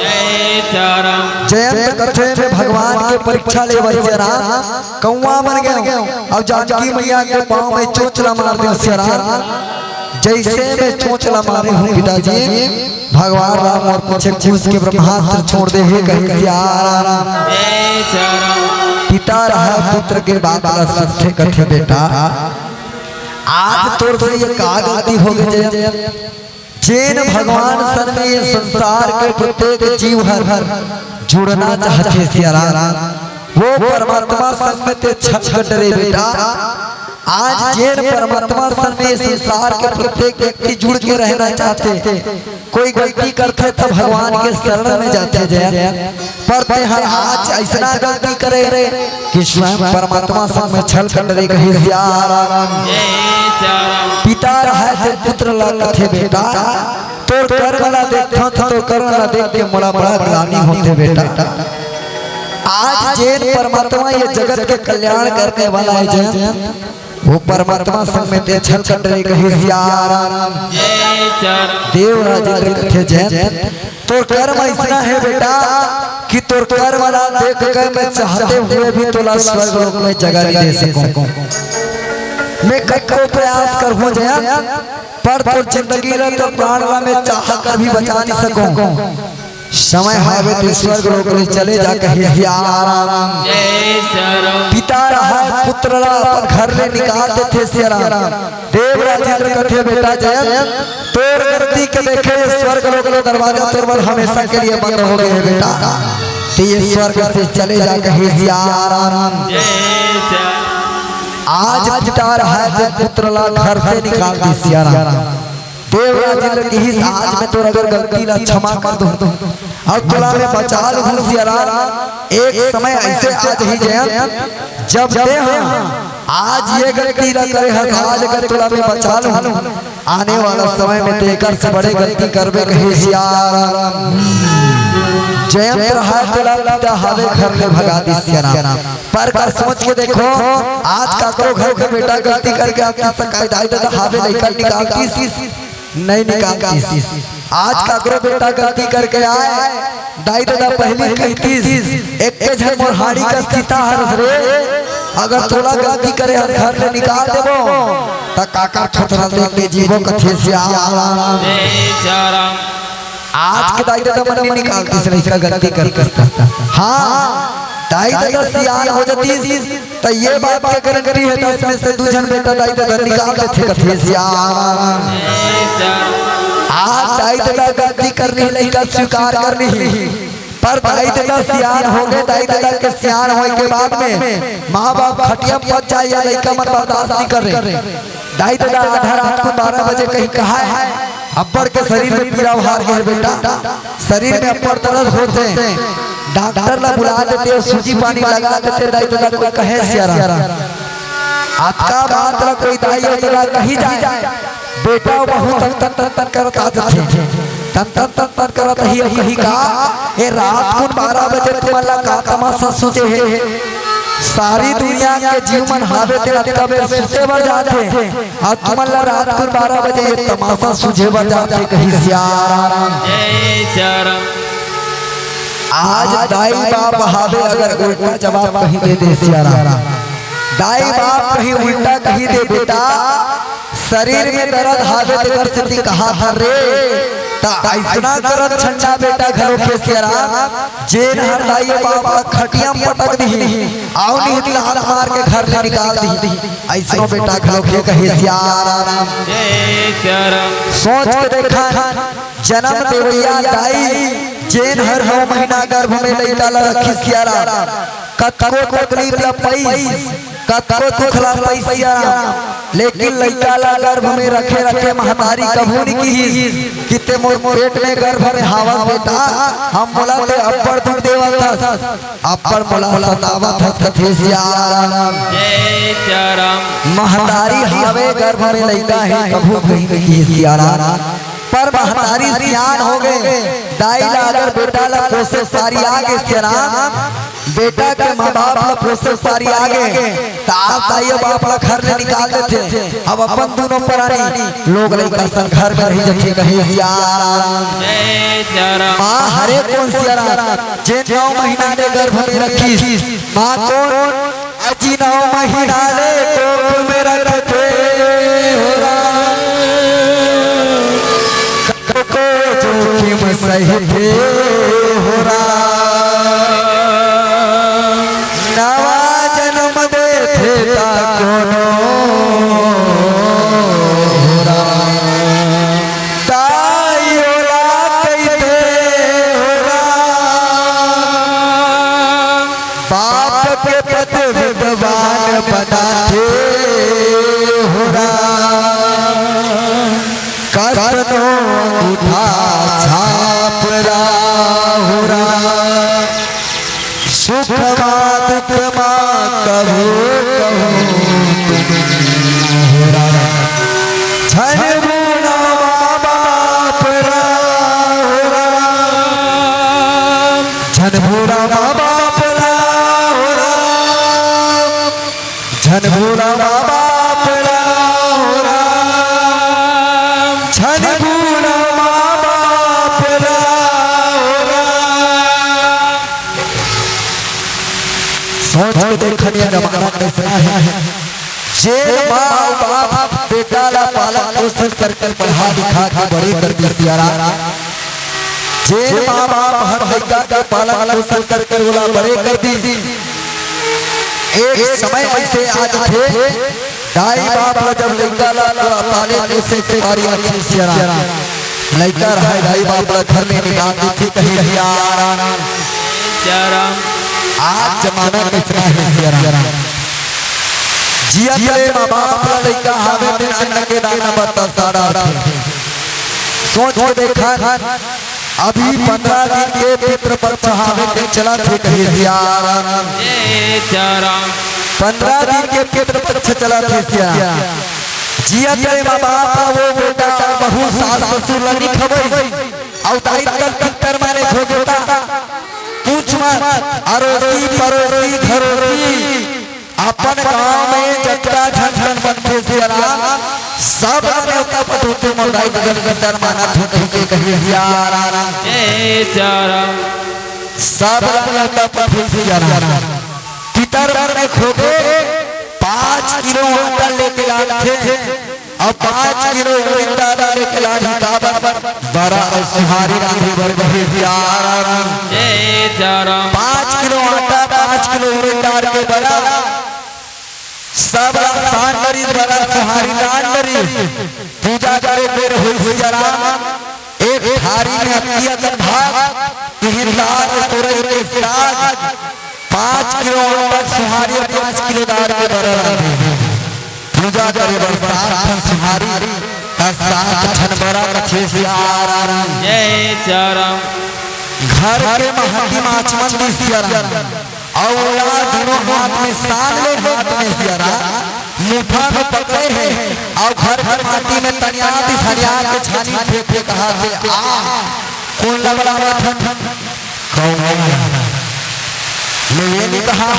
जयंत कथे, "मैं भगवान के परीक्षा ले बर सियाराम कौआ बन गेंव, अउ जानकी मैया के पाँव में चोंच ला मार देंव सियाराम, जइसे मैं चोंच ला मारे हंव पिताजी, भगवान राम मोर पीछे घुस के ब्रह्मास्त्र छोड़ दे हे," कहे सियाराम। पिता रहाय पुत्र के बात ला सुनथे, कथे, "बेटा, आज तोर से ये का गलती हो गे जयंत? जेन भगवान सन में ये संसार के प्रत्येक जीव हर जुड़ना चाहथे सियाराम, वो परमात्मा सन में ते छल कर डरे बेटा।" आज जेन परमात्मा सन में संसार के प्रत्येक व्यक्ति जुड़ के रहना चाहथे, कोई गलती करथे त भगवान के शरण में जाथे जयंत, पर तेहर आज अइसना गलती करे कि स्वयं परमात्मा सन में छल कर डरे, कहे सियाराम। पिता रहाय तेन पुत्र ला कथे, "बेटा, तोर कर्म ला देखथंव त तोर कर्म ला देख के मोला बड़ा ग्लानि होथे बेटा। आज जेन परमात्मा ये जगत के कल्याण करने वाला हे जयंत, वो परमात्मा सन में ते छल कर डरे," कहे सियाराम। देवराज इंद्र कथे, "जयंत, तोर कर्म अइसना हे बेटा कि तोर कर्म ला देख के मैं चाहते हुए भी तोला स्वर्ग लोक में जगह नइ दे सकूं। मैं कतको प्रयास करहूं जयंत, पर तोर जिंदगी ला, तोर प्राण ला मैं चाह कर भी बचा नइ सकूं। समय हावे त स्वर्ग लोक ले चले जा," कहे सियाराम। पिता रहाय पुत्र ला अपन घर ले निकाल देथे सियाराम। देवराज इंद्र कथे, "बेटा जयंत, तोर गलती के देखे ये स्वर्ग लोक के दरवाजा तोर बर हमेशा के लिए बंद हो गे हे बेटा, त ये स्वर्ग से चले जा," कहे सियाराम। आज पिता रहाय तेन पुत्र ला घर से निकाल दिस सियाराम। देवराज इंद्र किहिस, "आज मैं तोर अगर गलती ला क्षमा कर दूं अउ तोला मैं बचा लूं सियाराम, एक समय अइसे आ जही जयंत, जब तेंह आज ये गलती ला करे हस, आज अगर तोला मैं बचा लूं आने वाला समय में तेकर से बड़े गलती करबे कहे सियाराम। जयंत रहा तेला पिता हावे घर ले भगा दिस सियाराम। पर कर सोच के देखो, आज काकरो घर के बेटा गलती करके आतिस त का दाई ददा हावे लइका निकालतिस? नहीं निकालतिस। आज काकरो बेटा गलती करके आए, दाई ददा पहली कहितिस, "एक के झन मोर हाड़ी का सीता हरस रे, अगर तोला गलती करे हस घर ले निकाल देबो, त काकर थोथरा लेके जीबो कथे सियाराम।" जय सियाराम। आज के दाई ददा मन नहीं निकालतिस, लइका गलती करतिस त। हाँ, दाई ददा सियान हो जातिस, त ये बात के गारंटी हे, दस में से दू झन बेटा दाई ददा निकाल देथे कथे सियान। आज दाई ददा गलती करनी, लइका स्वीकार करनी, पर दाई ददा सियान हो गए। दाई ददा के सियान होए के बाद में माँ बाप खटिया पच जाए या लइका मन बर्दाश्त नहीं करे। दाई ददा आधा रात को बारह बजे कहीं कहा है, अब्बड़ के शरीर में पीरा उहार गए बेटा, शरीर में अब्बड़ दर्द होथे, डॉक्टर ला बुला देते, सूजी पानी लगा देते, दाई ददा कोई कहे सियाराम। अतका बात ला कोई दाई अउ ददा कही जाए, बेटा अउ बहू तन तन तन तन करत आ जाथे, तन तन तन तन करत ही अउ कही का, "ए रात कुन बारह बजे तुमन ला का तमाशा सूझे हे? सारी दुनिया के जीव मन हावे ते अतका बेर सुते बर जाथे, अउ तुमन ला रात कुन बारह बजे ये तमाशा सूझे बर जाथे," कही सियाराम। जय सियाराम। आज दाई बाप हावे अगर उल्टा जवाब कहीं दे दे सियाराम, दाई बाप कहीं उल्टा कहीं दे बेटा, शरीर में दर्द हावे तेकर सेती कहा था रे, त अइसना करत छंटा बेटा घलो के सियाराम, जेन हर दाई बाप ला खटिया में पटक दिही, अउ निहित लात मार के घर ले निकाल दिही, अइसनो बेटा घलो के कहे सियाराम। जय सियाराम। सोच के देखा, जनम देवइया दाई, जेन हर नौ महीना गर्भ में लइका ला रखिस सियाराम, कतको तकलीफ ला पइस, कतको दुख ला पइस सियाराम, लेकिन लइका ला गर्भ में रखे रखे महतारी कभू नहीं किहिस कि ते मोर पेट में गर्भ में हावस बेटा, हम मोला ते अब्बड़ दुख देवत हस, अब्बड़ मोला सतावत हस कथे सियाराम। जय सियाराम। महतारी हावे गर्भ में लइका हे, कभू कहीं नहीं किहिस सियाराम। पर महतारी सियान हो गए, दाई ला अगर बेटा ला पोसे पारी आ गए सियाराम, बेटा के माँ बाप ला पोसे पारी आ गए, त आज दाई बाप ला घर ले निकाल देथे। अब अपन दूनों परानी लोग लइका संग घर में रही जथे कहे सियाराम। जय सियाराम। माँ हरे कोन सियाराम, जे नौ महीना ले गर्भ में रखिस, माँ कोन अजी नौ महीना ले कोख में रखथे हो राम। को जोखिम सहिथे हो राम। नवा जन्म देथे ता कोनो हो राम। ताई ओला कहिथे हो राम। बाप के पद विद्वान बनाथे हो राम। कतनो उठा छाप रा हो राम। सुख मा दुख मा कभू कभू हो राम। झन भूला माँ बाप रा हो राम। झन भूला माँ बाप ला हो राम। झन भूला माँ बाप ला हो राम। झन भूला माँ बाप ला हो राम। सोच के देखन ये जमाना कैसा है। जेन माँ अउ बाप बेटा ला पालन पोषण करके पढ़ा लिखा के बड़े कर दिस सियाराम। जेन माँ बाप हर लइका के पालन पोषण करके ओला बड़े कर दिस। एक समय ऐसे आ जाथे, दाई बाप ला जब लइका ला पाले पोसे के बारी आथे सियाराम, लइका रहे दाई बाप ला घर ले निकाल देथे कहे सियाराम। सियाराम। आज जमाना कैसा है सियाराम। जियत ले माँ बाप ला लइका हावे तेन अन्न के दाना बर तरसा डारथे। सोच के देखन, अभी पंद्रह दिन के पितृपक्ष हावे तेन चलत हे कहे सियाराम। जय सियाराम। पंद्रह दिन के पितृपक्ष चलत हे सियाराम। जियत ले माँ बाप ला वो बेटा, बहू सास ससुर ला नी खवई। अउ दाई ददा पितर माने खो देता। पूछ मत, अरोसी परोसी घरोसी, अपन गांव में जतका झन झन बनथे सियाराम, सब ला नेवता पठोथे मोर दाई ददा पितर मानत होथे के कहे सियाराम। जय सियाराम। सब ला नेवता पठोथे सियाराम। पितर माने खो दे, पाँच किलो आटा लेके आथे। अब पाँच किलो उड़ीद दार लेके लानही काबर? बरा अउ सुहारी रांधे बर कहे सियाराम। जय सियाराम। पाँच किलो आटा, पाँच किलो उड़ीद दार के बरा, सब ला सान डरिस, बरा सुहारी रांध डरिस। पूजा करे बेर होइस सियाराम। एक थारी में अक्की अकन भात, तिहिन दार अउ तुरई के साग, पाँच किलो आटा सुहारी अउ पाँच किलो दार के बरा रांधे। पूजा करे बर सात ठन सुहारी अउ सात ठन बरा कथे सियाराम। जय सियाराम। घर के महती माचमन दिस सियाराम। अउ ओला दूनों हाथ में सान ले, हाथ में सियाराम मुठा में पकड़े हे, अउ घर के माटी में तनिया दिस, हनिया के छानी फेंक के कहाथे, आ, कोन ला बलावत हन? कौन? मैं ये नहीं कहा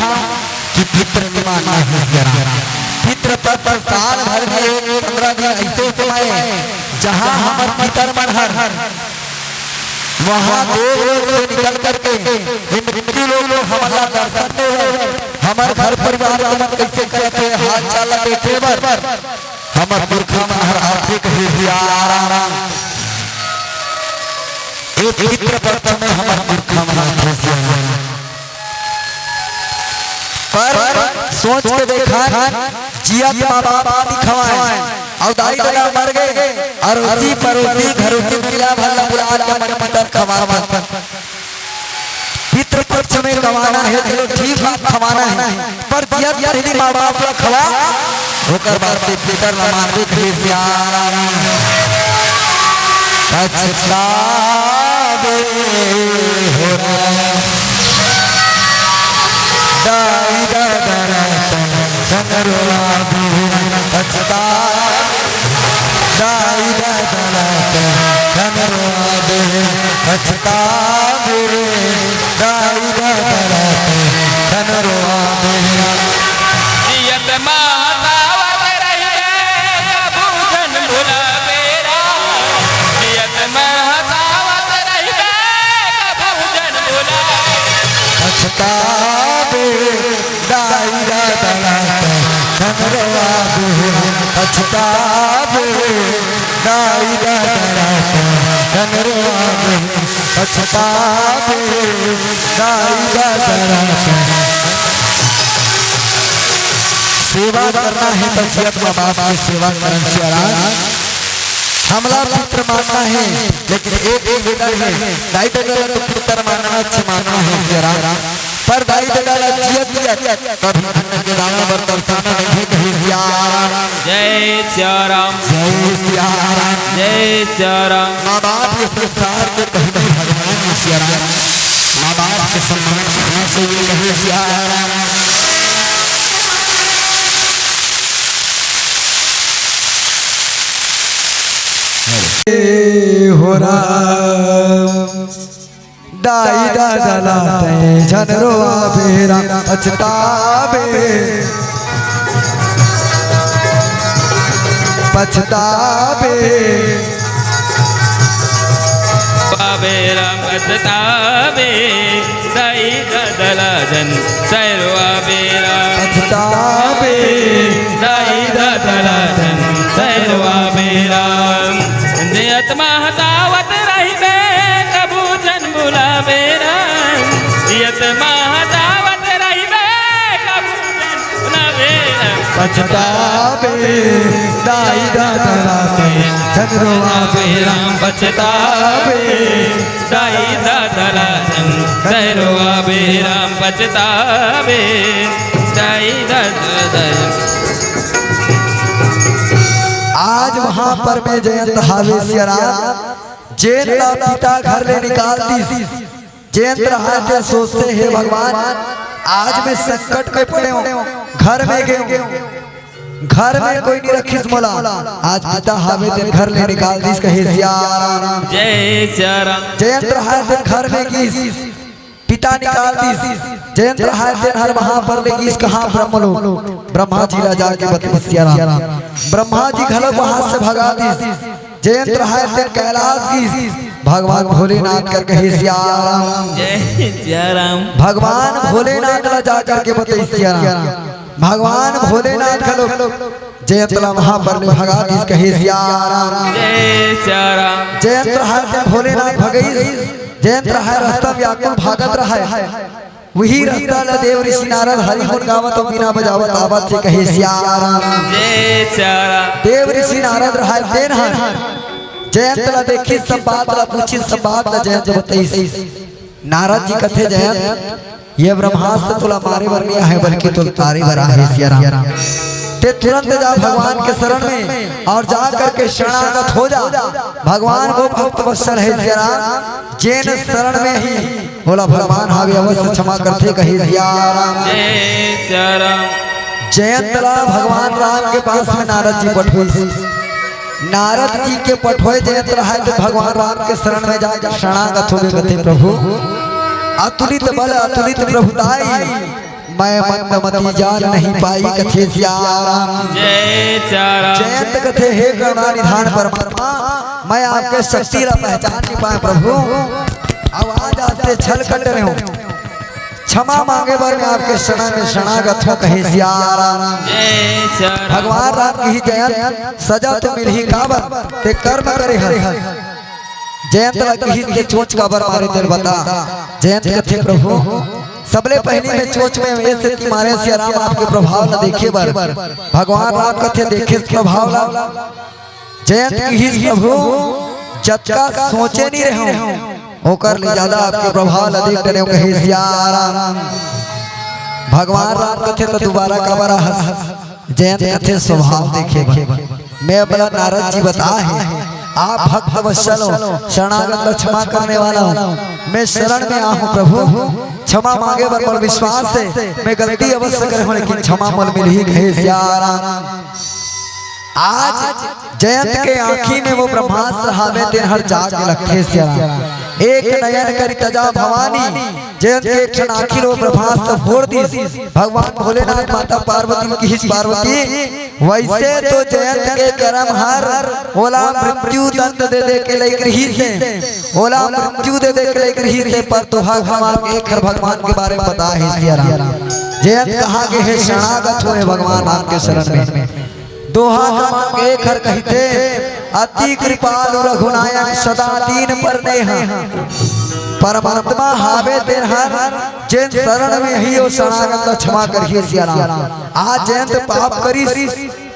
कि पितर के मानना है सियाराम। पितृपक्ष साल भर में एक पंद्रह दिन ऐसे समय, जहाँ हमर पितर मन हर वहाँ देव लोक से निकल करके ये मृत्यु लोक में हमन ला दर्शन देवय, हमर घर परिवार के मन कैसे करत हे, हाल चाल ला देखे बर हमर पुरखा मन हर आथे कहे सियाराम। ये पितृपक्ष में हमर पुरखा मन आथे सियाराम। पर सोच के देखन, जियत माँ बाप नी खवाय, अउ दाई ददा मर गे, अरोसी परोसी घरोसी दुनिया भर ला बुला के हमर पितर खवावत। पितृपक्ष में खवाना हे, चलो ठीक बात, खवाना हे, पर जियत पहिली माँ बाप ला खवा, ओकर बाद पितर ला मानबे कहे सियाराम। पछतावे हो दाई ददा रतन रोआवे, पछतावे दाई ददा रतन रोआवे, पछतावे दाई ददा रतन रोआवे। जियत मा हँसावत रहिबे, कभू झन भुलाबे राम। जियत मा हँसावत रहिबे, कभू झन भुलाबे। पछताबे दाई ददा रतन रोआबे, पछताबे दाई ददा रतन रोआबे, पछताबे दाई ददा रतन। सेवा करना हे त जियत माँ बाप के सेवा करन सियाराम। हमला पितर मानना हे, लेकिन एक निवेदन हे, दाई ददा ला तो पितर मानना, अच्छे मानना हे सियाराम, पर दाई ददा ला जियत जियत कभी अन्न के दाना बर तरसाना नहीं कहे सियाराम। जय सियाराम। जय सियाराम। जय सियाराम। माँ बाप के संस्कार के पहले भगवान सियाराम, माँ बाप के सम्मान करना चाहिए कहे सियाराम। हे हो राम, दाई ददा ला तैं झन रोआबे राम, पछताबे, पछताबे। बाबे राम पछताबे, दाई ददा ला झन तैं रोआबे राम। पछताबे। दाई ददा ला झन तैं रोआबे राम। जियत मा हँसावत रहिबे, कभू झन भुलाबे राम। जियत मा हँसावत रहिबे, कभू झन भुलाबे राम। पछताबे, दाई ददा ला तैं झन रोआबे राम, पछताबे। दाई ददा ला झन तैं रोआबे राम, पछताबे। दाई ददा ला। आज महापर्व में जयंत हावे सियाराम, जेन ला पिता घर ले निकाल दिस, जेन तरह के सोचते हे भगवान, आज मैं संकट में पड़े हूँ, घर में गए हूँ, घर में कोई नहीं रखिस मोला, आज पिता हावे तेन घर ले निकाल दिस, कहे सियाराम। जय सियाराम। जयंत रहाय तेन घर में गिस, पिता निकाल दिस। जयंत रहाय तेन हर वहां पर ले गिस, कहां? ब्रह्मलोक। ब्रह्मा जी ला जाके बतइस सियाराम। ब्रह्मा जी घलो वहां से भगा दिस। जयंत रहाय तेन कैलाश गिस, भगवान भोलेनाथ कर कहे सियाराम। जय सियाराम। भगवान भोलेनाथ ला जा करके बतइस सियाराम। भगवान भोलेनाथ घलो जयंत ला वहां पर ले भगा दिस, कहे सियाराम। जय सियाराम। जयंत रहाय तेन भोलेनाथ भगइस। जयंत रहाय रस्ता व्याकुल भागत रहाय। वही रस्ता ला देव ऋषि नारद हरि गुण गावत अउ बीना बजावत आवत हे, कहे सियाराम। जय सियाराम। देव ऋषि नारद रहाय तेन हर जयंत ला देखिस, सब बात ला पूछिस, सब बात ला जयंत बतइस। नारद जी कथे, जयंत, ये ब्रह्मास्त्र तोला मारे बर नहीं आहे, बल्कि तोला तारे बर आहे सियाराम। ते तुरंत जा भगवान के शरण में और जा करके शरणागत हो जा। भगवान वो भक्त वत्सल हे सियाराम, जेन शरण में ही ओला भगवान हावे अवश्य क्षमा करथे, कहे सियाराम। जय सियाराम। जयंत ला भगवान राम के पास में नारद जी पठोइस। नारद जी के पठोय जयंत रहाय त भगवान राम के शरण में जाके शरणागत होगे, कथे, प्रभु, अतुलित बल अतुलित प्रभुताई, मैं मंद मति जान नहीं पाई, कथे सियाराम। जय सियाराम। जयंत कथे, हे करुणा निधान परमात्मा, मैं आपके शक्ति ला पहचान नहीं पाए प्रभु। अब आज आपसे छल कट रहे हूँ, क्षमा मांगे बर मैं आपके शरण में शरणागत हूँ, कहे सियाराम। जय सियाराम। भगवान राम कही, जयंत, सजा तो मिलही काबर, ते कर्म करे हस। जयंत ला कहिस के चोंच काबर मारे तेल बता। जयंत कथे, प्रभु, सबले पहली मैं चोंच में ये सेती मारे सियाराम आपके प्रभाव ला देखे बर, भगवान राम कथे देखे प्रभाव ला। जयंत कहिस, प्रभु, जतका सोचे नहीं रहे हूँ, ओकर ले ज्यादा आपके प्रभाव ला देख डरे हूँ, कहे सियाराम। भगवान राम कथे तो दोबारा काबर आहस? जयंत कथे, स्वभाव देखे बर। मैं बोला, नारद जी बता है, आप भक्त वत्सल हो, शरणागत ला क्षमा करने वाला हूँ। मैं शरण में आहूँ प्रभु, क्षमा मांगे बर मोर विश्वास है, मैं गलती अवश्य करे हूँ, लेकिन क्षमा मोल मिलही, कहे सियाराम। आज जयंत के आँखी में वो ब्रह्मास्त्र हावे, तेन हर जाग के लखथे सियाराम। एक नयन करी तजा भवानी, जयंत के एक क्षण आँखी ले वो ब्रह्मास्त्र फोड़ दिस। भगवान भोलेनाथ माता पार्वती कहिस, पार्वती, वैसे तो जयंत के करम हर ओला मृत्यु दंड दे दे के लइक रहिस हे, ओला मृत्यु दे दे के लइक रहिस हे, पर तोहा घमा के एखर भगवान के बारे में बता हे सियाराम। जयंत कहाँ गे हे? शरणागत होए भगवान राम के शरण में। दोहा घमा के एखर कहिथे, अति कृपालु रघुनायक सदा दीन पर नेह। परमात्मा हावे तेन हर जेन शरण में ही ओ शरणागत ला क्षमा करही सियाराम। आज जयंत पाप करिस,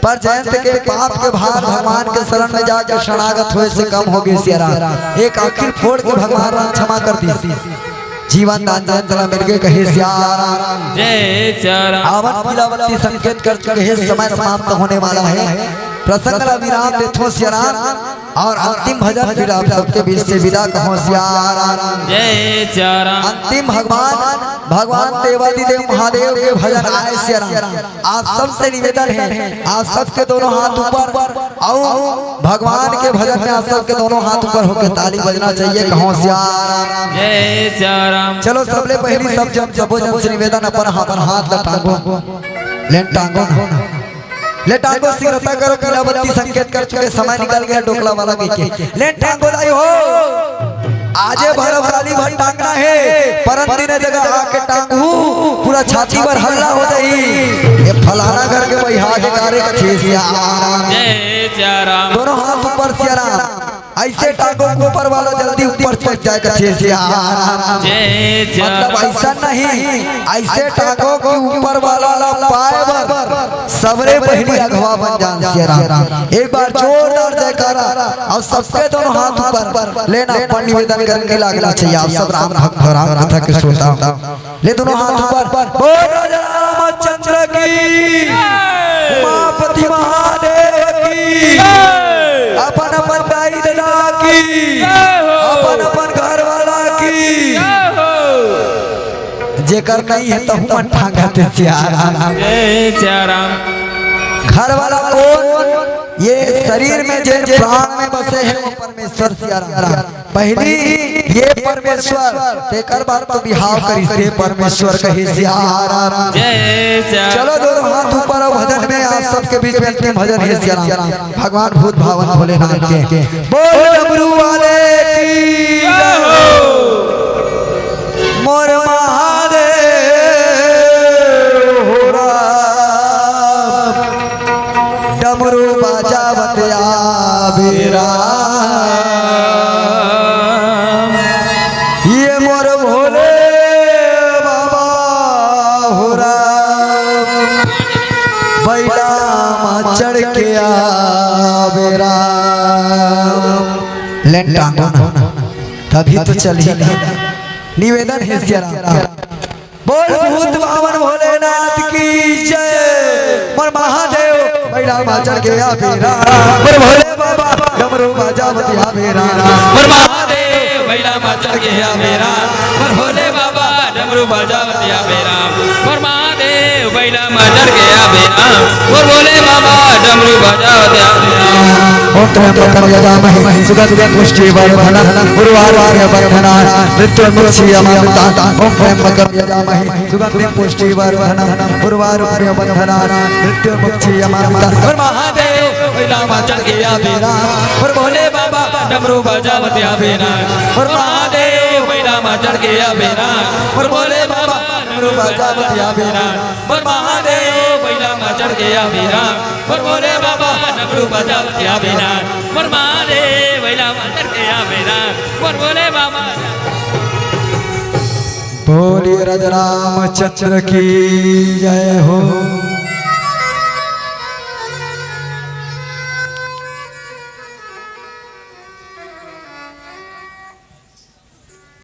पर जयंत के पाप के भार भगवान के शरण में जाके शरणागत होए से कम होगे सियाराम। एक आँखी फोड़ के भगवान राम क्षमा कर दिस। जीवन दान जयंत ला मिलगे, कहे सियाराम। जय सियाराम। आवन पीलावती संकेत कर चुके हे, समय समाप्त होने वाला है। प्रसंग ला विराम देथो सियाराम। और अंतिम भजन फिर आप सबके बीच से विदा कहो सियाराम। जय सियाराम। अंतिम भगवान, भगवान देवादिदेव महादेव के भजन आए सियाराम। आप सबसे निवेदन है, आप सबके दोनों हाथ ऊपर, और भगवान के भजन में आप सबके दोनों हाथ ऊपर होकर ताली बजना चाहिए। कहो सियाराम। जय सियाराम। चलो सबले पहली सब जन, सबो जन से निवेदन, अपन, अपन हाथ ला टांगो, लेन टांगो ना। ले टांगो, सिरता करो, पीला बत्ती संकेत कर चुके, समय निकल गया डोकला वाला के। ले टांगो दाई हो, आजे भर काली भर टांगना है, परन दिन जगह आके टांगू, पूरा छाती पर हल्ला हो जाई। ये फलाना घर के भाई हाथ के कार्य का छे सियाराम। जय सियाराम। दोनों हाथ ऊपर सियाराम। ऐसे टांगो के ऊपर वाला जल्दी ऊपर पहुंच जाए, कथे सियाराम। जय सिया मतलब राम। ऐसा नहीं, ऐसे टांगो के ऊपर वाला ला पाए बर सबरे पहली अगवा बन जान सियाराम। एक बार जोरदार जयकारा और सबके दोनों हाथ ऊपर लेना पर निवेदन करके लागना चाहिए। आप सब राम भक्त, राम कथा के श्रोता। ले दोनों हाथ ऊपर, बोल राजा रामचंद्र की, उमापति महादेव की, अपन अपन दाई ददा की, अपन अपन घर वाला की। जेकर नहीं है तहु मन टांगत सियाराम। जय सियाराम। घर वाला कोन? ये शरीर में जेन प्राण में बसे हे, वो परमेश्वर सियाराम। पहिली ये परमेश्वर, तेकर बाद तो बिहाव करिस, ते परमेश्वर कहे सियाराम। जय सिया। चलो दोनों हाथ ऊपर अउ भजन में आप सबके बीच में अंतिम भजन हे सियाराम। भगवान भूत भावन भोलेनाथ के। बोल डमरू वाले की जय हो। मोर महादेव हो राम, डमरू बजावत आवे राम। ये मोर भोले बाबा हो राम, बैला मा चढ़ के आवे राम। लेन टांगो ना, तभी तो चलही ना। निवेदन हे सियाराम। बोल भूत भावन भोलेनाथ की जय। मोर महादेव बैला मा चढ़ के आवे राम। मोर भोले बाबा डमरू बजावत आवे राम। मोर महादेव बैला मा चढ़ के आवे राम। मोर भोले बाबा डमरू बजावत आवे राम। मोर महादेव बैला मा चढ़ के आवे राम। मोर भोले बाबा डमरू बजावत आवे राम। ओम त्र्यंबकम यजामहे सुगंधिं पुष्टिवर्धनम् उर्वारुकमिव बन्धनान् मृत्योर्मुक्षीयमामृतात्। ओम त्र्यंबकम यजामहे सुगंधिं पुष्टिवर्धनम् उर्वारुकमिव बन्धनान् मृत्योर्मुक्षीयमामृतात्। मोर महादेव बैला मा चढ़ के आवे राम। मोर भोले बाबा डमरू बजावत आवे राम। मोर महादेव बैला मा चढ़ के आवे राम। मोर भोले बाबा डमरू बजावत आवे राम। मोर महादेव बैला मा चढ़ के आवे राम। मोर भोले बाबा डमरू बजावत आवे राम। मोर महादेव बैला मा चढ़ के आवे राम। मोर भोले बाबा। बोलिए राजा रामचंद्र की जय हो।